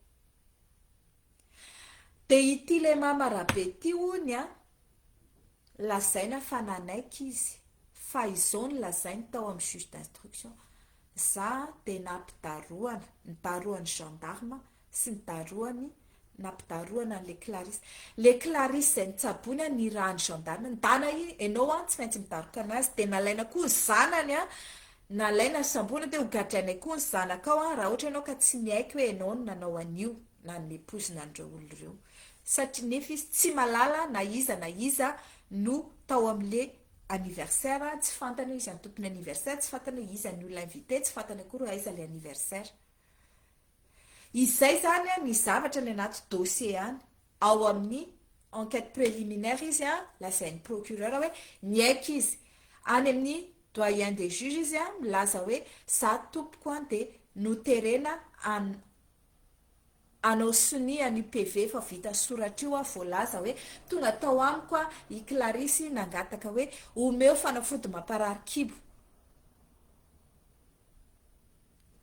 Dia ity ilay mama rabe ity hony an, lazaina fa nanaiky izy, fa izao no lazainy tao amin'ny juge d'instruction, za dia nampidarohana, nidarohan'ny gendarme sy nidarohany, nampidarohana an'ilay Clarisse. Ilay Clarisse izay nitsaboiny an, nirahan'ny gendarme, ndana i, ianao an tsy maintsy midaroka anazy, dia nalaina koa ny zanany an, nalaina ny samborina dia hogadrainay koa ny zanakao an, raha ohatra ianao ka tsy miaiky hoe ianao no nanao an'io. nanome poizina an'ireo olona ireo satria nefa izy tsy malala na iza na iza no tao amin'le anniversaire, tsy fantany hoe iza ny tompon'ny anniversaire, tsy fantany hoe iza ny olona invité, tsy fantany akory hoe aiza le anniversaire. Izay zany ny zavatra any anaty dossier any, ao amin'ny enquête préliminaire izy lazain'ny procureur hoe niaiky izy, any amin'ny doyen des juges izy milaza hoe za tompoko dia noterena an. hanao sonia an'io PV efa vita soratra io aho voalaza hoe tonga tao amiko i Clarisse nangataka hoe omeo fanafody mamparary kibo.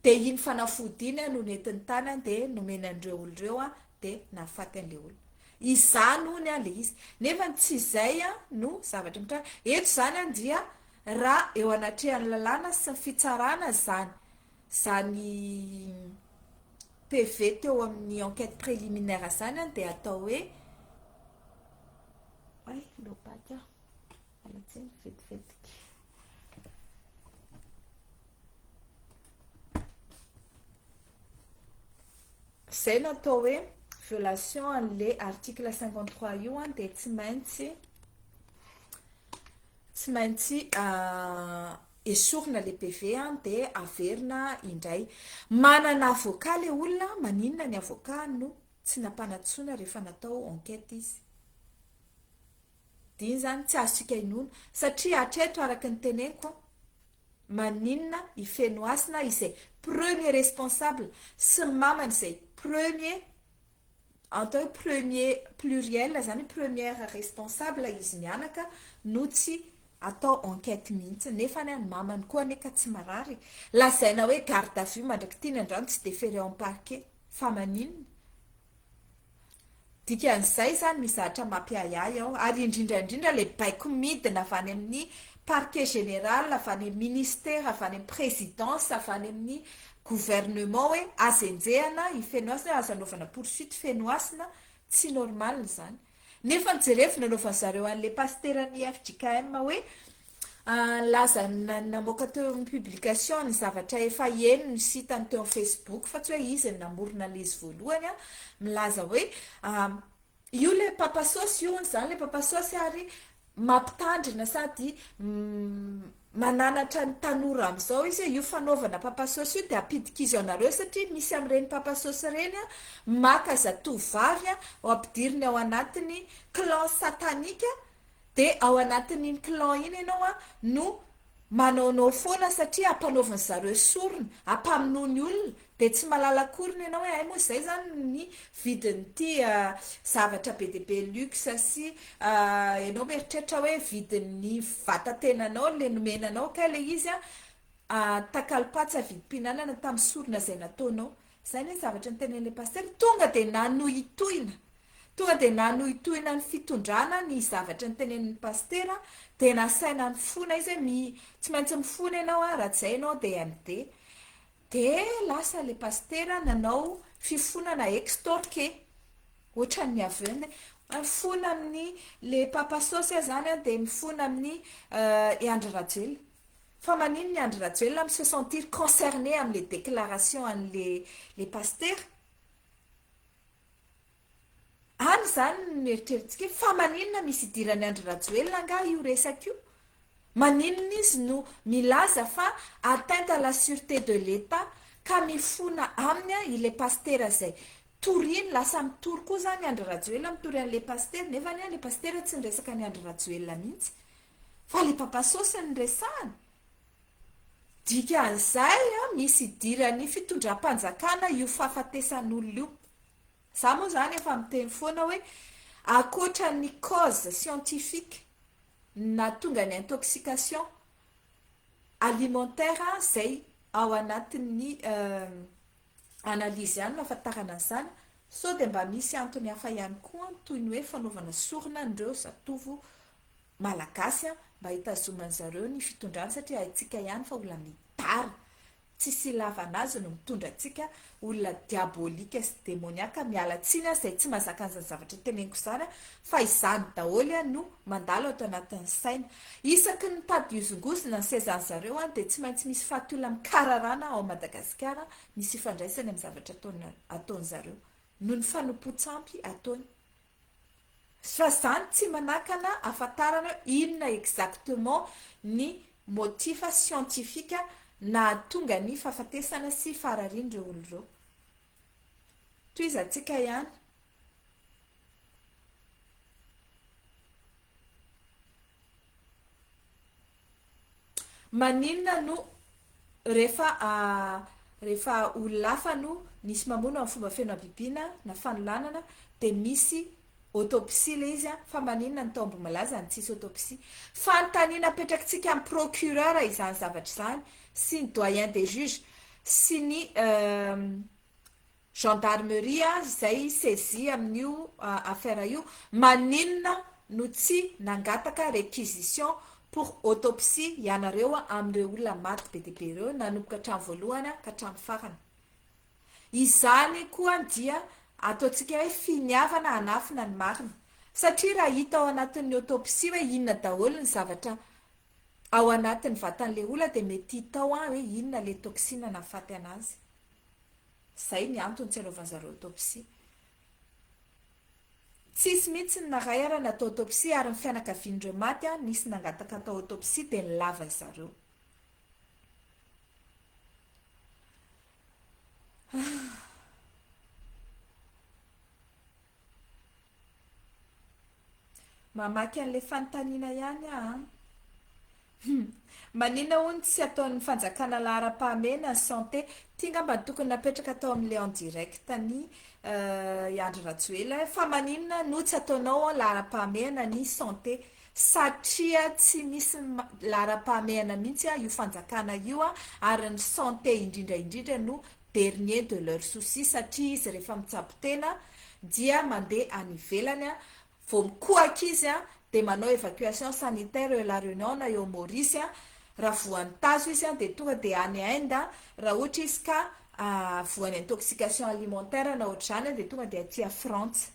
Dia iny fanafody iny no nentiny tany dia nomeny an'ireo olona ireo dia nahafaty an'ilay olona. Izany hono ilay izy. Nefa tsy izay no zavatra mitranga. Eto izany dia raha eo anatrehan'ny lalàna sy ny fitsarana izany izany PV teo amin'ny enquête préliminaire izany dia atao hoe ay lopaty aho. Miala tsiny vetivetiky. Izay no atao hoe violation an'le article 53 io an dia tsy maintsy tsy maintsy esorina le PV an dia averina indray. Manana avocat le olona, maninona ny avocat no tsy nampanantsoina rehefa natao enquête izy? Dia iny izany tsy azontsika inoana satria hatreto araka ny teneniko an, maninona i Fenohasina izay premier responsable sy ny mamany izay premier atao hoe premier pluriel izany hoe première responsable izy mianaka no tsy atao enquête mihitsy nefa anie ny mamany koa anie ka tsy marary e! Lazaina hoe garde à vue mandrak'ity ny androany tsy déféré en parquet fa maninona? Dikan'izay izany misy zavatra mampiahiahy ao, ary indrindra indrindra ilay baiko midina avy any amin'ny parquet général, avy any amin'ny ministère, avy any amin'ny présidence, avy any amin'ny gouvernement hoe aza enjehana i Fenohasina, aza anaovana poursuite Fenohasina, tsy normal izany. Nefa jerevo nanaovan'ny zareo an'ilay pasiteran'ny fjkm hoe Nilaza namoaka teo amin'ny publication ny zavatra efa henony sy hitany teo amin'ny Facebook fa tsy hoe izy no namorona an'ilay izy voalohany an, milaza hoe io ilay papa saosy io hono izany ilay papa saosy ary mampitandrina sady mananatra ny tanora amin'izao izy hoe io fanaovana papa saosy io dia ampidikizo anareo satria misy amin'ireny papa saosy ireny an maka zatovovavy an ampidiriny ao anatin'ny clan satanika Dia ao anatin'iny clan iny ianao an no manaonao foana satria ampanaovin zareo sorona, ampamonoany olona, dia tsy mahalala akoriny ianao hoe hay moa izay izany ny vidin'ity zavatra be dia be luxe sy ianao mieritreritra hoe vidin'ny vata-tenanao ilay nomena anao kay ilay izy an takalom-patsa vidim-pihinanana tamin'ny sorona izay nataonao. Izay anie ny zavatra notenenin'ilay pasitera, tonga dia nanohitohina Tonga dia nanohitohina ny fitondrana ny zavatra notenenin'ny pasitera, dia nasaina nifona izy hoe mi, tsy maintsy mifona ianao an, raha tsy izay ianao dia MD. Dia lasa ilay pasitera nanao fifonana extorqué, ohatran'ny aveu, mifona amin'ny le papa saosy aho izany an, dia mifona amin'ny i Andry Rajoelina. Fa maninona i Andry Rajoelina mi se sentir concerné amin'ilay déclaration an'ilay le pasitera? Any izany no eritreretintsika hoe fa maninona misy idiran'i Andry Rajoelina angaha io resaka io? Maninona izy no milaza fa atteinte à la sûreté de l'Etat ka mifona aminy ilay pasitera izay toriany, lasa mitory koa izany Andry Rajoelina mitory an'ilay pasitera nefa anie ilay pasitera tsy niresaka an'i Andry Rajoelina mihitsy fa ilay papa saosy no resahany. Dikan'izay misy idiran'ny fitondram-panjakana io fahafatesan'olona io. Za moa zany efa miteny foana hoe ankoatra ny cause scientifique nahatonga ny intoxication alimentaire zay ao anatin'ny analyse ihany no ahafantarana an'izany, sao dia mba misy antony hafa ihany koa toy ny hoe fanaovana sorona an'ireo zatovo Malagasy mba hitazoman'zareo ny fitondrana satria haintsika ihany fa olona midara tsisy ilavana azy no mitondra antsika, olona diabolique sy demoniaque, miala tsiny aho izay tsy mahazaka an'izany zavatra teneniko izany fa izany daholo no mandalo ato anatin'ny saina. Isaky ny mitady hihozongozona ny sezan'zareo dia tsy maintsy misy faty olona mikararana ao Madagasikara misy ifandraisany amin'ny zavatra ataon'zareo noho ny fanompoan-tsampy ataony. Fa zany tsy manakana afantarana hoe inona exactement ny motif scientifique nahatonga ny fahafatesana sy fahararian'ireo olona ireo. Tohizantsika ihany. Maninona no rehefa rehefa olona hafa no nisy mamono amin'ny fomba feno habibiana na fanolanana dia misy autopsie ilay izy fa maninona ny tao Ambohimalaza no tsisy autopsie? Fanontaniana apetrakitsika amin'ny procureur izany zavatra izany sy ny doyen des juges sy ny gendarmerie izay saisi amin'io affaire io, maninona no tsy nangataka réquisition pour autopsie ianareo amin'ireo olona maty be dia be ireo nanomboka hatramin'ny voalohany ka hatramin'ny farany? Izany koa dia ataontsika hoe finiavana hanafina ny marina. Satria raha hita ao anatin'ny autopsie hoe inona daholo ny zavatra ao anatin'ny vatan'ilay olona dia mety hita ao hoe inona ilay toxine nahafaty anazy. Izay ny antony tsy anaovan'zareo autopsie. Tsisy mihitsy ny naray ara natao autopsie ary ny fianakavian'ireo maty nisy nangataka atao autopsie dia nilavan'zareo. Mamaky an'ilay fanontaniana ihany aho an. Maninona hono tsy ataon'ny fanjakana laharam-pahamehana ny santé? Ity angamba no tokony napetraka tao amin'ilay en direct ny i Andry Rajoelina fa maninona no tsy ataonao laharam-pahamehana ny santé? Satria tsy misy laharam-pahamehana mihitsy io fanjakana io ary ny santé indrindra indrindra no dernier de leur souci satria izy rehefa mitsabo tena dia mandeha any ivelany vao mikohaka izy dia manao evacuation sanitaire eo La Réunion na eo Maurice raha voan'ny tazo izy dia tonga dia any Inde raha ohatra izy ka voan'ny intoxication alimentaire na ohatr'izany dia tonga dia aty Frantsa.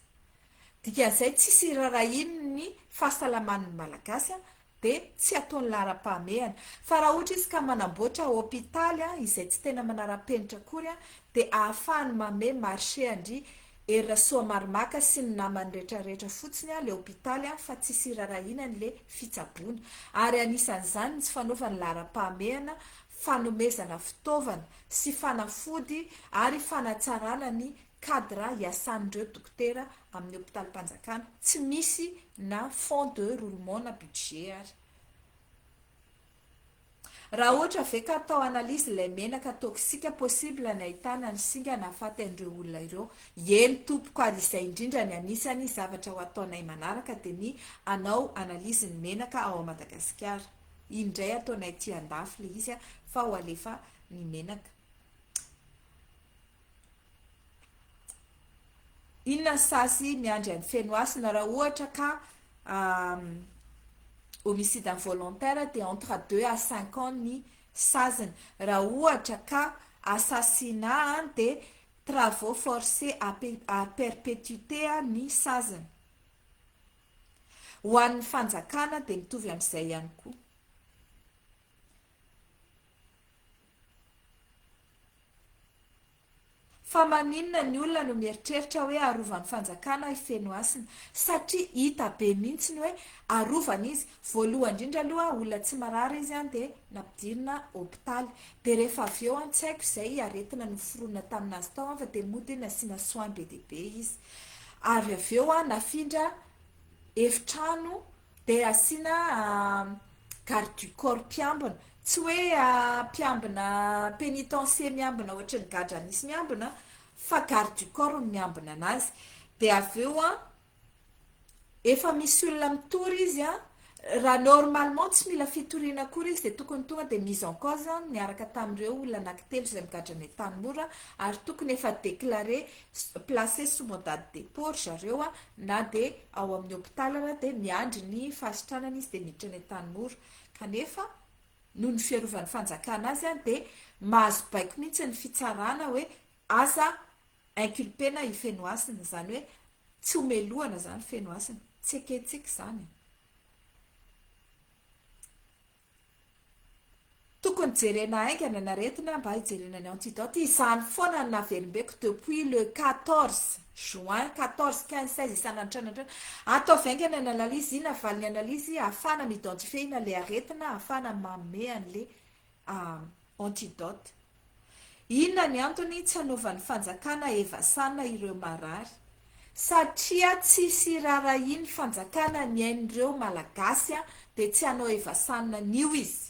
Dikan'izay tsisy irarahiany ny fahasalaman'ny Malagasy dia tsy ataony laharam-pahamehana. Fa raha ohatra izy ka manamboatra hopitaly izay tsy tena manara-penitra akory dia ahafahany manome marché an-dry Hery Rasoamaromaka sy ny namany rehetrarehetra fotsiny ilay hopitaly fa tsisy irarahiana an'ilay fitsaboana. Ary anisan'izany ny tsy fanaovany laharam-pahamehana fanomezana fitaovana sy fanafody ary fanatsarana ny cadre iasan'ireo dokotera amin'ny hopitalim-panjakana, tsy misy na fonds de roulement na budget ary. Raha ohatra ve ka atao analyse ilay menaka toxique, possible ny ahitana ny singa nahafaty an'ireo olona ireo? Eny tompoko ary izay indrindra ny anisany zavatra ho ataonay manaraka dia ny hanao analyse ny menaka ao Madagasikara. Iny indray ataonay aty andafy ilay izy fa ho alefa ny menaka. Inona ny sazy miandry an'i Fenohasina raha ohatra ka homicide involontaire dia entre deux à cinq ans ny saziny. Raha ohatra ka assassinat dia travaux forcés à perpétuité ny saziny. Ho an'ny fanjakana dia mitovy amin'izay ihany koa. Fa maninona ny olona no mieritreritra hoe arovan'ny fanjakana i Fenohasina? Satria hita be mihitsy ny hoe arovana izy. Voalohany indrindra aloha olona tsy marary izy an dia nampidirina hopitaly. Dia rehefa avy eo an tsy haiko izay aretina noforonina taminazy tao an fa dia mody nasiana soins be dia be izy. Ary avy eo an nafindra efitrano Dia asiana garde du corps mpiambina. Tsy hoe mpiambina pénitencier miambina ohatry ny gadra misy miambina fa garde du corps no miambina anazy. Dia avy eo an, efa misy olona mitory izy an, raha normalement tsy mila fitoriana akory izy dia tokony tonga dia mise en cause niaraka tamin'ireo olona anankitelo izay migadra any Antanimora ary tokony efa déclaré placé sous mandat de dépôt ry zareo na dia ao amin'ny hopitaly ara dia miandry ny fahasitranana izy dia miditra any Antanimora kanefa noho ny fiarovan'ny fanjakana azy dia mahazo baiko mihitsy ny fitsarana hoe aza inculpena i Fenohasina izany hoe tsy ho melohana izany Fenohasina tsy ekentsika izany e. Tokony jerena haingana ny aretina mba hijerena ny antidote, izany foana no naverimbeko depuis le 14 juin, 14, 15, 16 isan'andro isan'andro, ataovy haingana ny analyse, inona valin'ny analyse ahafahana mi-identifier inona le aretina ahafahana manome an'le antidote. Inona ny antony tsy hanaovan'ny fanjakana evasana ireo marary? Satria tsisy irarahian'ny fanjakana ny ain'ireo Malagasy dia tsy hanao evasana an'io izy.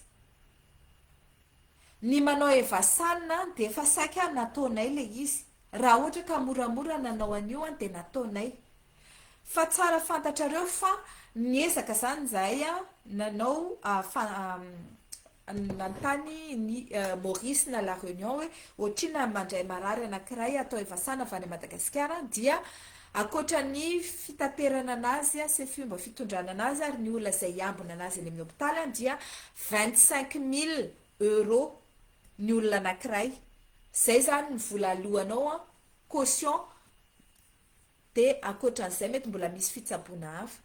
Ny manao evasana dia efa saika nataonay ilay izy. Raha ohatra ka moramora nanao an'io an dia nataonay. Fa tsara fantatrareo fa niezaka izany izahay nanao nanontany ny Maurice na La Réunion hoe ohatrinona ny mandray marary anankiray atao Evasana avy any Madagasikara dia ankoatra ny fitaterana anazy sy fomba fitondrana anazy ary ny olona izay hiambina anazy any amin'ny hopitaly dia 25 000 euros ny olona anankiray. Izay izany ny vola aloanao an, caution, dia ankoatran'izay mety mbola misy fitsaboana hafa.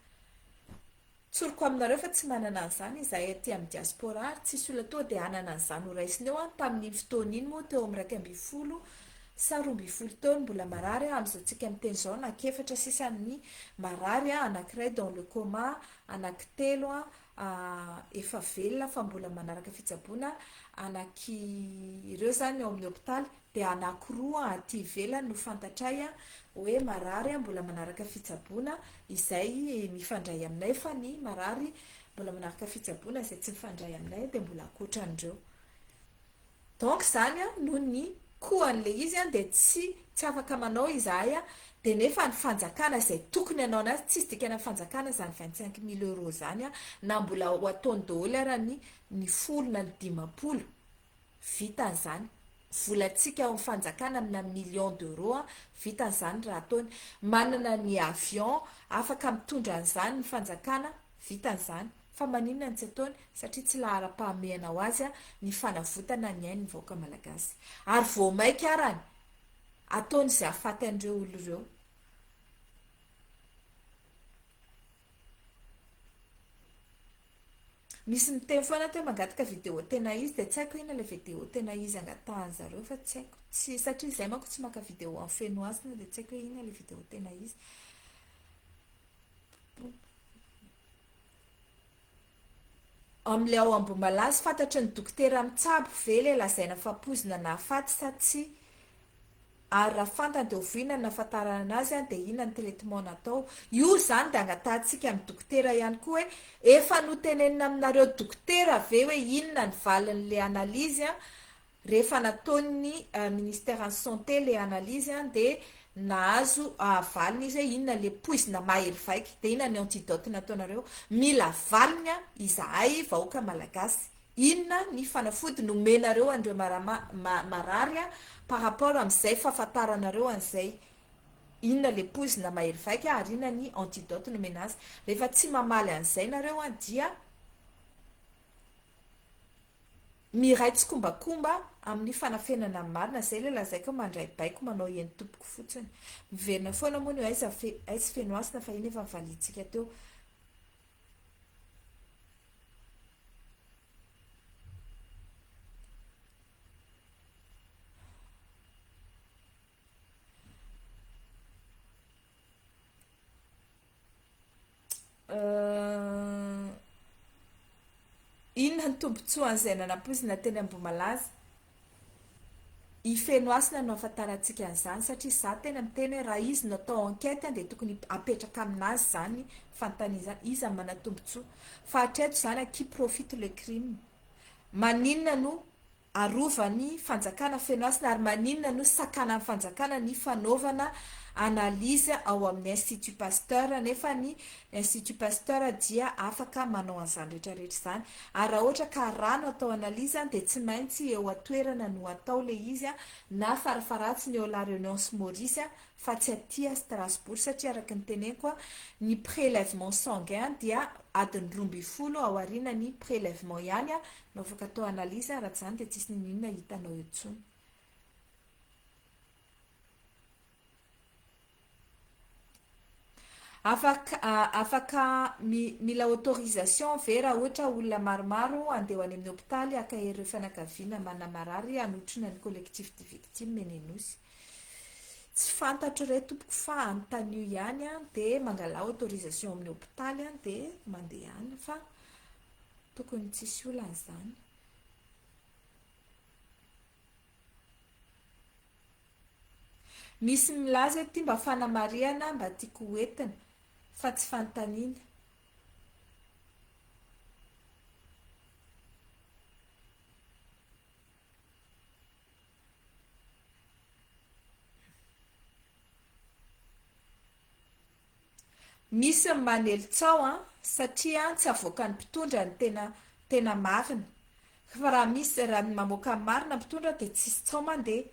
Tsoriko aminareo fa tsy manana an'izany izahay aty amin'ny diaspora ary tsisy olona tonga dia hanana an'izany ho raisina eo an, tamin'iny fotoana iny moa teo amin'ny 11 sa 12 teo no mbola marary aho, amin'izao tsika miteny izao anankiefatra sisa ny marary an, anankiray dans le coma, anankitelo an, efa velona fa mbola manaraka fitsaboana, anaky ireo izany ao amin'ny hopitaly, dia anakiroa aty ivelany no fantatray hoe marary mbola manaraka fitsaboana izay mifandray aminay fa ny marary mbola manaraka fitsaboana izay tsy mifandray aminay dia mbola ankoatran'ireo. Donc izany noho ny coût an'ilay izy dia tsy tsy afaka manao izahay dia nefa ny fanjakana izay tokony hanao anazy, tsisy dikany amin'ny fanjakana izany 25 000 euros izany na mbola ho ataony daholo ara ny ny folo na ny 50. Vitany izany. Volantsika ao amin'ny fanjakana amina millions d'euros vitany izany raha ataony. Manana ny avion afaka mitondra an'izany ny fanjakana, vitany izany. Fa maninona no tsy ataony? Satria tsy laharam-pahamehana ho azy ny fanavotana ny ain'ny vahoaka malagasy. Ary vao maika arany ataony izay hahafaty an'ireo olona ireo. Misy miteny foana ato hoe mangataka vidéo tena izy dia tsy haiko inona ilay vidéo tena izy angatahan-zareo fa tsy haiko, tsy satria izay manko tsy maka vidéo en feno hasina dia tsy haiko hoe inona ilay vidéo tena izy. Amin'ilay ao Ambohimalaza, fantatry ny dokotera mitsabo ve ilay lazaina fa poizina nahafaty sa tsia? Ary raha fantany dia oviana no nahafantarana anazy dia inona ny traitement natao? Io izany dia angatahantsika amin'ny dokotera ihany koa hoe efa notenenina aminareo dokotera ve hoe inona ny valin'ilay analyse rehefa nataon'ny ministère ny santé ilay analyse dia nahazo valiny izy hoe inona ilay poizina mahery vaika dia inona ny antidote nataonareo? Mila valiny izahay vahoaka malagasy. Inona ny fanafody nomenareo an'ireo marary par rapport amin'izay fahafantaranareo an'izay inona le poizina mahery vaika ary inona ny antidote nomena azy. Rehefa tsy mamaly an'izay nareo dia miray tsikombakomba amin'ny fanafenana ny marina. Izay ilay lazaiko hoe mandray baiko manao eny tompoko fotsiny. Miverina foana moa ny hoe aiza aiza Fenohasina fa iny efa nivaliantsika teo. Inona ny tombontsoan'izay nanampoizina teny Ambohimalaza? I Fenohasina no ahafantarantsika an'izany satria za tena miteny hoe raha izy no atao enquête dia tokony apetraka aminazy izany fanontaniana izany, iza no manan-tombotsoa? Fa hatreto izany à qui profite le crime? Maninona no arovan'ny fanjakana Fenohasina ary maninona no sakanan'ny fanjakana ny fanaovana analyse ao amin'ny Institut Pasteur nefa ny Institut Pasteur dia afaka manao an'izany rehetra rehetra izany ary raha ohatra ka rà no atao analyse dia tsy maintsy eo an-toerana no atao ilay izy na farafaharatsiny eo La Réunion sy Maurice fa tsy aty Strasbourg satria araka ny teneniko ny prélèvement sanguin dia adiny 12 ao aoriana ny prélèvement ihany no afaka atao analyse raha tsy izany dia tsisy n'inon'inona hitanao eo intsony. Afaka afaka mila autorisation ve raha ohatra olona maromaro handeha ho any amin'ny hopitaly haka ireo fianakaviana manana marary hanotrona ny collectif des victimes eny Anosy? Tsy fantatro re tompoko fa anontanio ihany an, dia mangalà autorisation amin'ny hopitaly an, dia mandeha any fa tokony tsisy olana izany. Misy milaza ity mba fanamarihana mba tiako ho entina fa tsy fanontaniana. Misy ny manely tsaho an, satria tsy avoakan'ny mpitondra ny tena tena marina. Fa raha misy raha mamoaka ny marina ny mpitondra dia tsisy tsaho mandeha.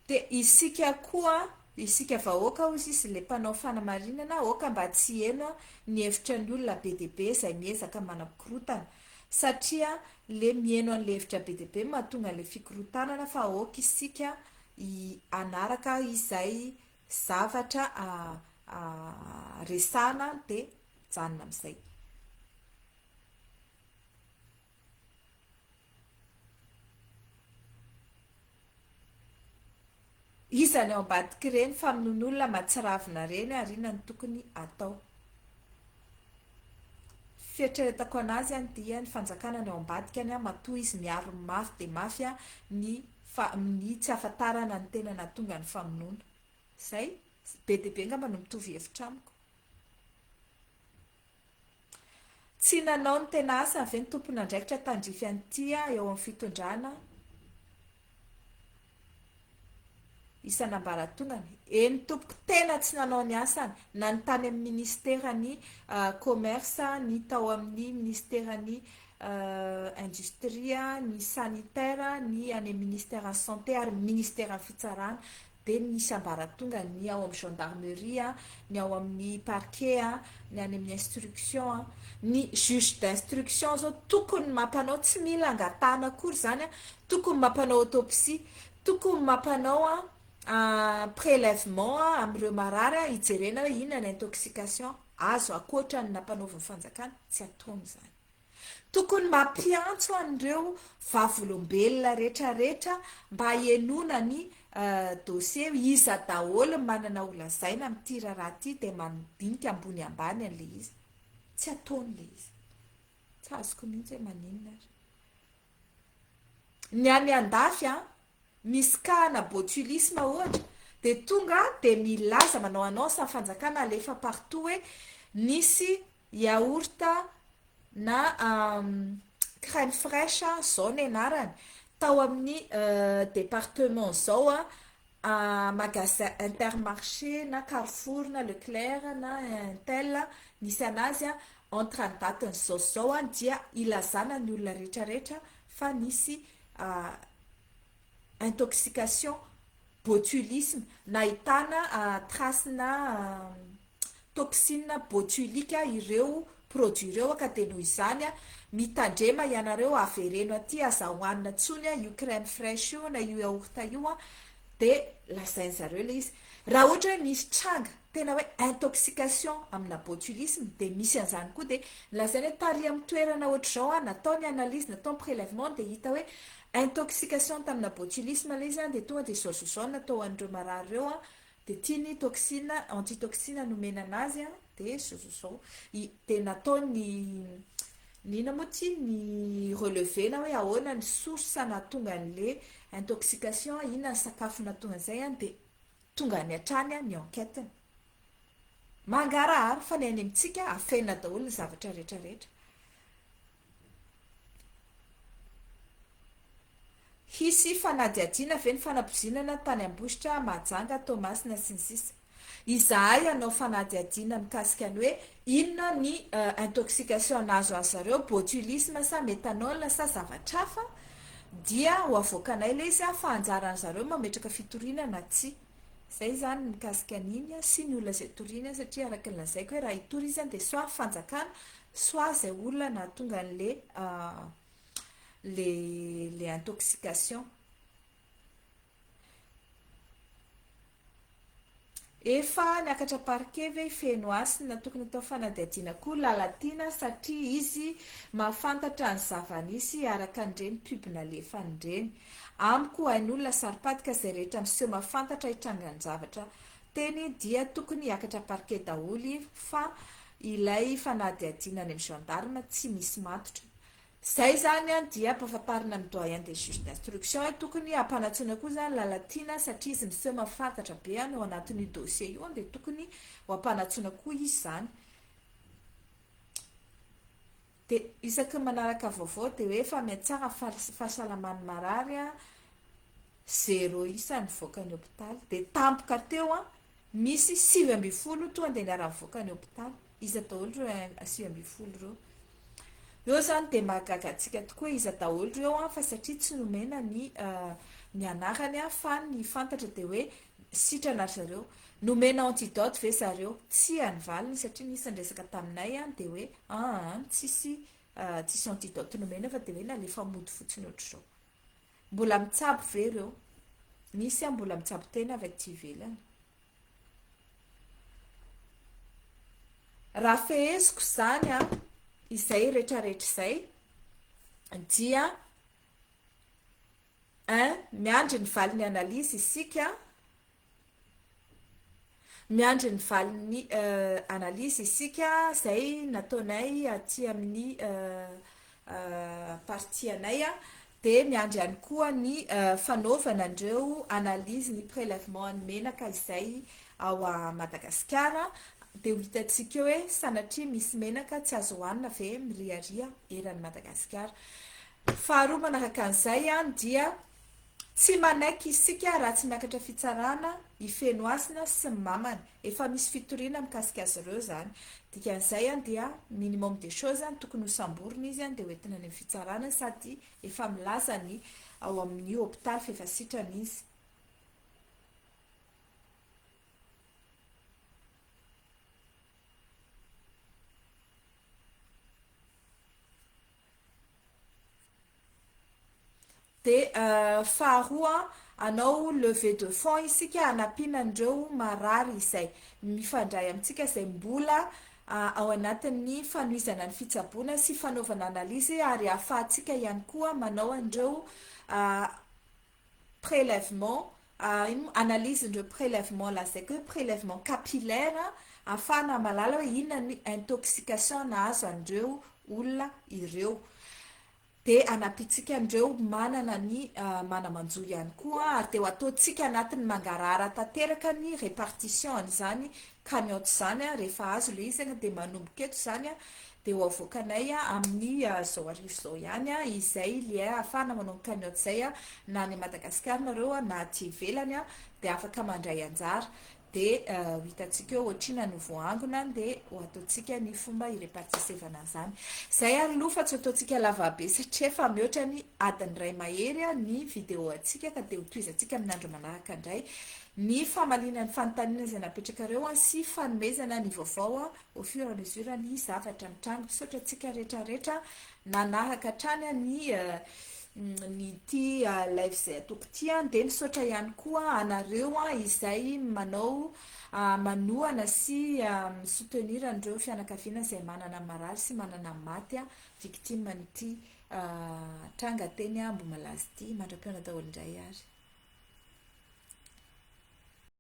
Dia isika koa, isika vahoaka hozy izy ilay mpanao fanamarinana, aoka mba tsy heno ny hevitra ny olona be dia be izay miezaka manakorotana. Satria le miheno an'le hevitra be dia be no mahatonga an'le fikorontanana fa aoka isika hanaraka izay zavatra resahana dia mijanona amin'izay. Iza ny ao ambadik'ireny famonoan'olona mahatsiravina ireny ary inona no tokony atao? Fieritreretako anazy any dia ny fanjakana ny ao ambadikany matoa izy miaro mafy dia mafy ny ny tsy ahafantarana ny tena nahatonga ny famonoana. Izay? Be dia be angamba no mitovy hevitra amiko. Tsy nanao ny tena asany ve ny tompon'andraikitra tandrify an'ity eo amin'ny fitondrana isan'ambaratongany? Eny tompoko, tena tsy nanao ny asany, na ny tany amin'ny ministeran'ny commerce, ny tao amin'ny ministeran'ny industrie, ny sanitaire, ny any amin'ny ministeran'ny santé ary ny ministeran'ny fitsarana. dia misy ambaratongany, ny ao amin'ny gendarmerie, ny ao amin'ny parquet, ny any amin'ny instruction, ny juge d'instruction zao tokony mampanao, tsy mila angatahana akory izany, tokony mampanao autopsie, tokony mampanao prélèvement amin'ireo marary hijerena hoe inona ny intoxication azo ankoatra ny nampanaovin'ny fanjakana, tsy ataony izany. Tokony mampiantso an'ireo vavolombelona retraretra mba henoana ny dossier hoe iza daholo ny manana ho lazaina amin'ity raharaha ity dia mandinika ambony ambany an'ilay izy. Tsy ataony ilay izy. Tsy azoko mihitsy hoe maninona ary. Ny any andafy an, misy cas ana botulisme ohatra, dia tonga dia milaza manao annonce ny fanjakana alefa partout hoe nisy yaourt na crème fraiche zao ny anarany tao amin'ny département zao an, magasin intermarché na carrefour na leclerc na intel nisy anazy entre ny datin'ny zao sy zao dia ilazana ny olona rehetra rehetra fa nisy intoxication botulisme nahitana trace na toxine botulique ireo produit ireo ka dia noho izany mitandrema ianareo avereno aty aza hohanina intsony io crème fraiche io na io yaourt io dia lazain zareo ilay izy raha ohatra hoe misy tranga tena hoe intoxication amina botulisme dia misy an'izany koa dia lazaina hoe tary amin'ny toerana ohatr'izao natao ny analyse natao ny prélèvement dia hita hoe intoxication tamina botulisme ilay izy dia tonga dia izao sy izao no natao an'ireo marary ireo Dia ity ny toxine, antitoxine nomena anazy an, dia zao zao zao. I, dia natao ny, ny inona moa ity, ny relever-na hoe ahoana ny source nahatonga an'le intoxication, inona ny sakafo nahatonga an'izay an, dia tonga any hatrany ny enquête-ny. Mangarahara, fa ny any amintsika afenina daholo ny zavatra rehetra rehetra. Hisy fanadihadiana ve ny fanapoizinana tany Ambositra, Mahajanga, Toamasina sy ny sisa Izahay hanao fanadihadiana mikasika ny hoe inona ny intoxication nahazo azy zareo, botulisme sa methanol sa zavatra hafa dia ho avoakanay ilay izy fa anjaran zareo mametraka fitoriana na tsia. Izay izany ny mikasika an'iny sy ny olona izay toriana satria araka ny lazaiko hoe raha hitory izy dia soit fanjakana soit izay olona nahatonga an'le le le intoxication. Efa niakatra parquet ve i Fenohasina? Tokony atao fanadihadiana koa Lalatiana satria izy mahafantatra ny zava-nisy araka an'ireny pub nalefany ireny. Amiko hain'olona saropady ka izay rehetra miseho mahafantatra hitrangan-javatra teny dia tokony hiakatra parquet daholo fa ilay fanadihadiana any amin'ny gendarme tsy misy matotra. Zay zany an dia ampafantarina ny doyen des juges d'instruction hoe tokony hampanantsoina koa zany Lalatiana satria izy miseho mahafantatra be an ao anatin'io dossier io an dia tokony ho ampanantsoina koa izy zany. Dia isaky ny manaraka vaovao dia hoe efa mihatsara fahasalaman'ny marary an, zéro isa nivoaka ny hopitaly. Dia tampoka teo an. Misy 19 tonga dia niara-nivoaka ny hopitaly. Iza daholo ireo 19 ireo? Eo izany dia mahagaga antsika tokoa hoe iza daholo ireo an, fa satria tsy nomena ny ny anarany an, fa ny fantatra dia hoe sitrana ry zareo. Nomena antidote ve zareo? Tsia ny valiny satria nisy niresaka taminay an, dia hoe aa tsisy tsisy antidote nomena fa dia hoe nalefa mody fotsiny ohatr'izao. Mbola mitsabo ve ireo? Misy an mbola mitsabo tena avy aty ivelany. Raha feheziko izany an, izay retraretra izay dia un, miandry ny valin'ny analyse isika, miandry ny valin'ny analyse isika izay nataonay aty amin'ny partie anay dia miandry ihany koa ny fanaovana an'ireo analyse ny prélèvement an'ny menaka izay ao Madagasikara dia ho hitantsika eo hoe sanatria misy menaka tsy azo hohanina ve miriaria eran'i Madagasikara. Faharoa manaraka an'izay dia Tsy manaiky isika raha tsy miakatra fitsarana i Fenohasina sy ny mamany. Efa misy fitoriana mikasika azy ireo izany. Dikan'izay dia minimum des choses tokony ho samborina izy dia ho entina any amin'ny fitsarana sady efa milaza ny ao amin'ny hopitaly fa efa sitrana izy. Dia faharoa, hanao levée de fonds isika hanampiana an'ireo marary izay mifandray amintsika izay mbola ao anatin'ny fanohizana ny fitsaboana sy fanaovana analyse ary ahafahantsika ihany koa manao an'ireo prélèvement, ino moa, analyse ireo prélèvement lazaiko hoe prélèvement capillaire ahafahana mahalala hoe inona ny intoxication nahazo an'ireo olona ireo. Dia hanampiantsika an'ireo manana ny mana-manjo ihany koa ary dia ho ataontsika anatin'ny mangarahara tanteraka ny répartition an'izany cagnotte izany rehefa azo ilay izy dia manomboka eto izany dia ho avoakanay amin'ny izao hariva izao ihany izay lien ahafahana manao ny cagnotte izay na any Madagasikara nareo na aty ivelany dia afaka mandray anjara Dia ho hitantsika eo ohatr'inona no voaangona dia ho ataontsika ny fomba hi-repartissevana an'izany. Izay ary aloha fa tsy ho ataontsika lavabe satria efa mihoatra ny adiny iray mahery ny vidéo antsika ka dia ho tohizantsika amin'ny andro manaraka indray ny famaliana ny fanontaniana izay napetrakareo sy fanomezana ny vaovao au fur et à mesure ny zavatra mitranga. Misaotra antsika rehetra rehetra nanaraka hatrany ny ny ity live izay ataoko ity an, dia misaotra ihany koa anareo izay manao manohana sy mi-soutenir an'ireo fianakaviana izay manana marary sy manana maty victime an'ity tranga teny Ambohimalaza ity. Mandra-pihaona daholo indray ary.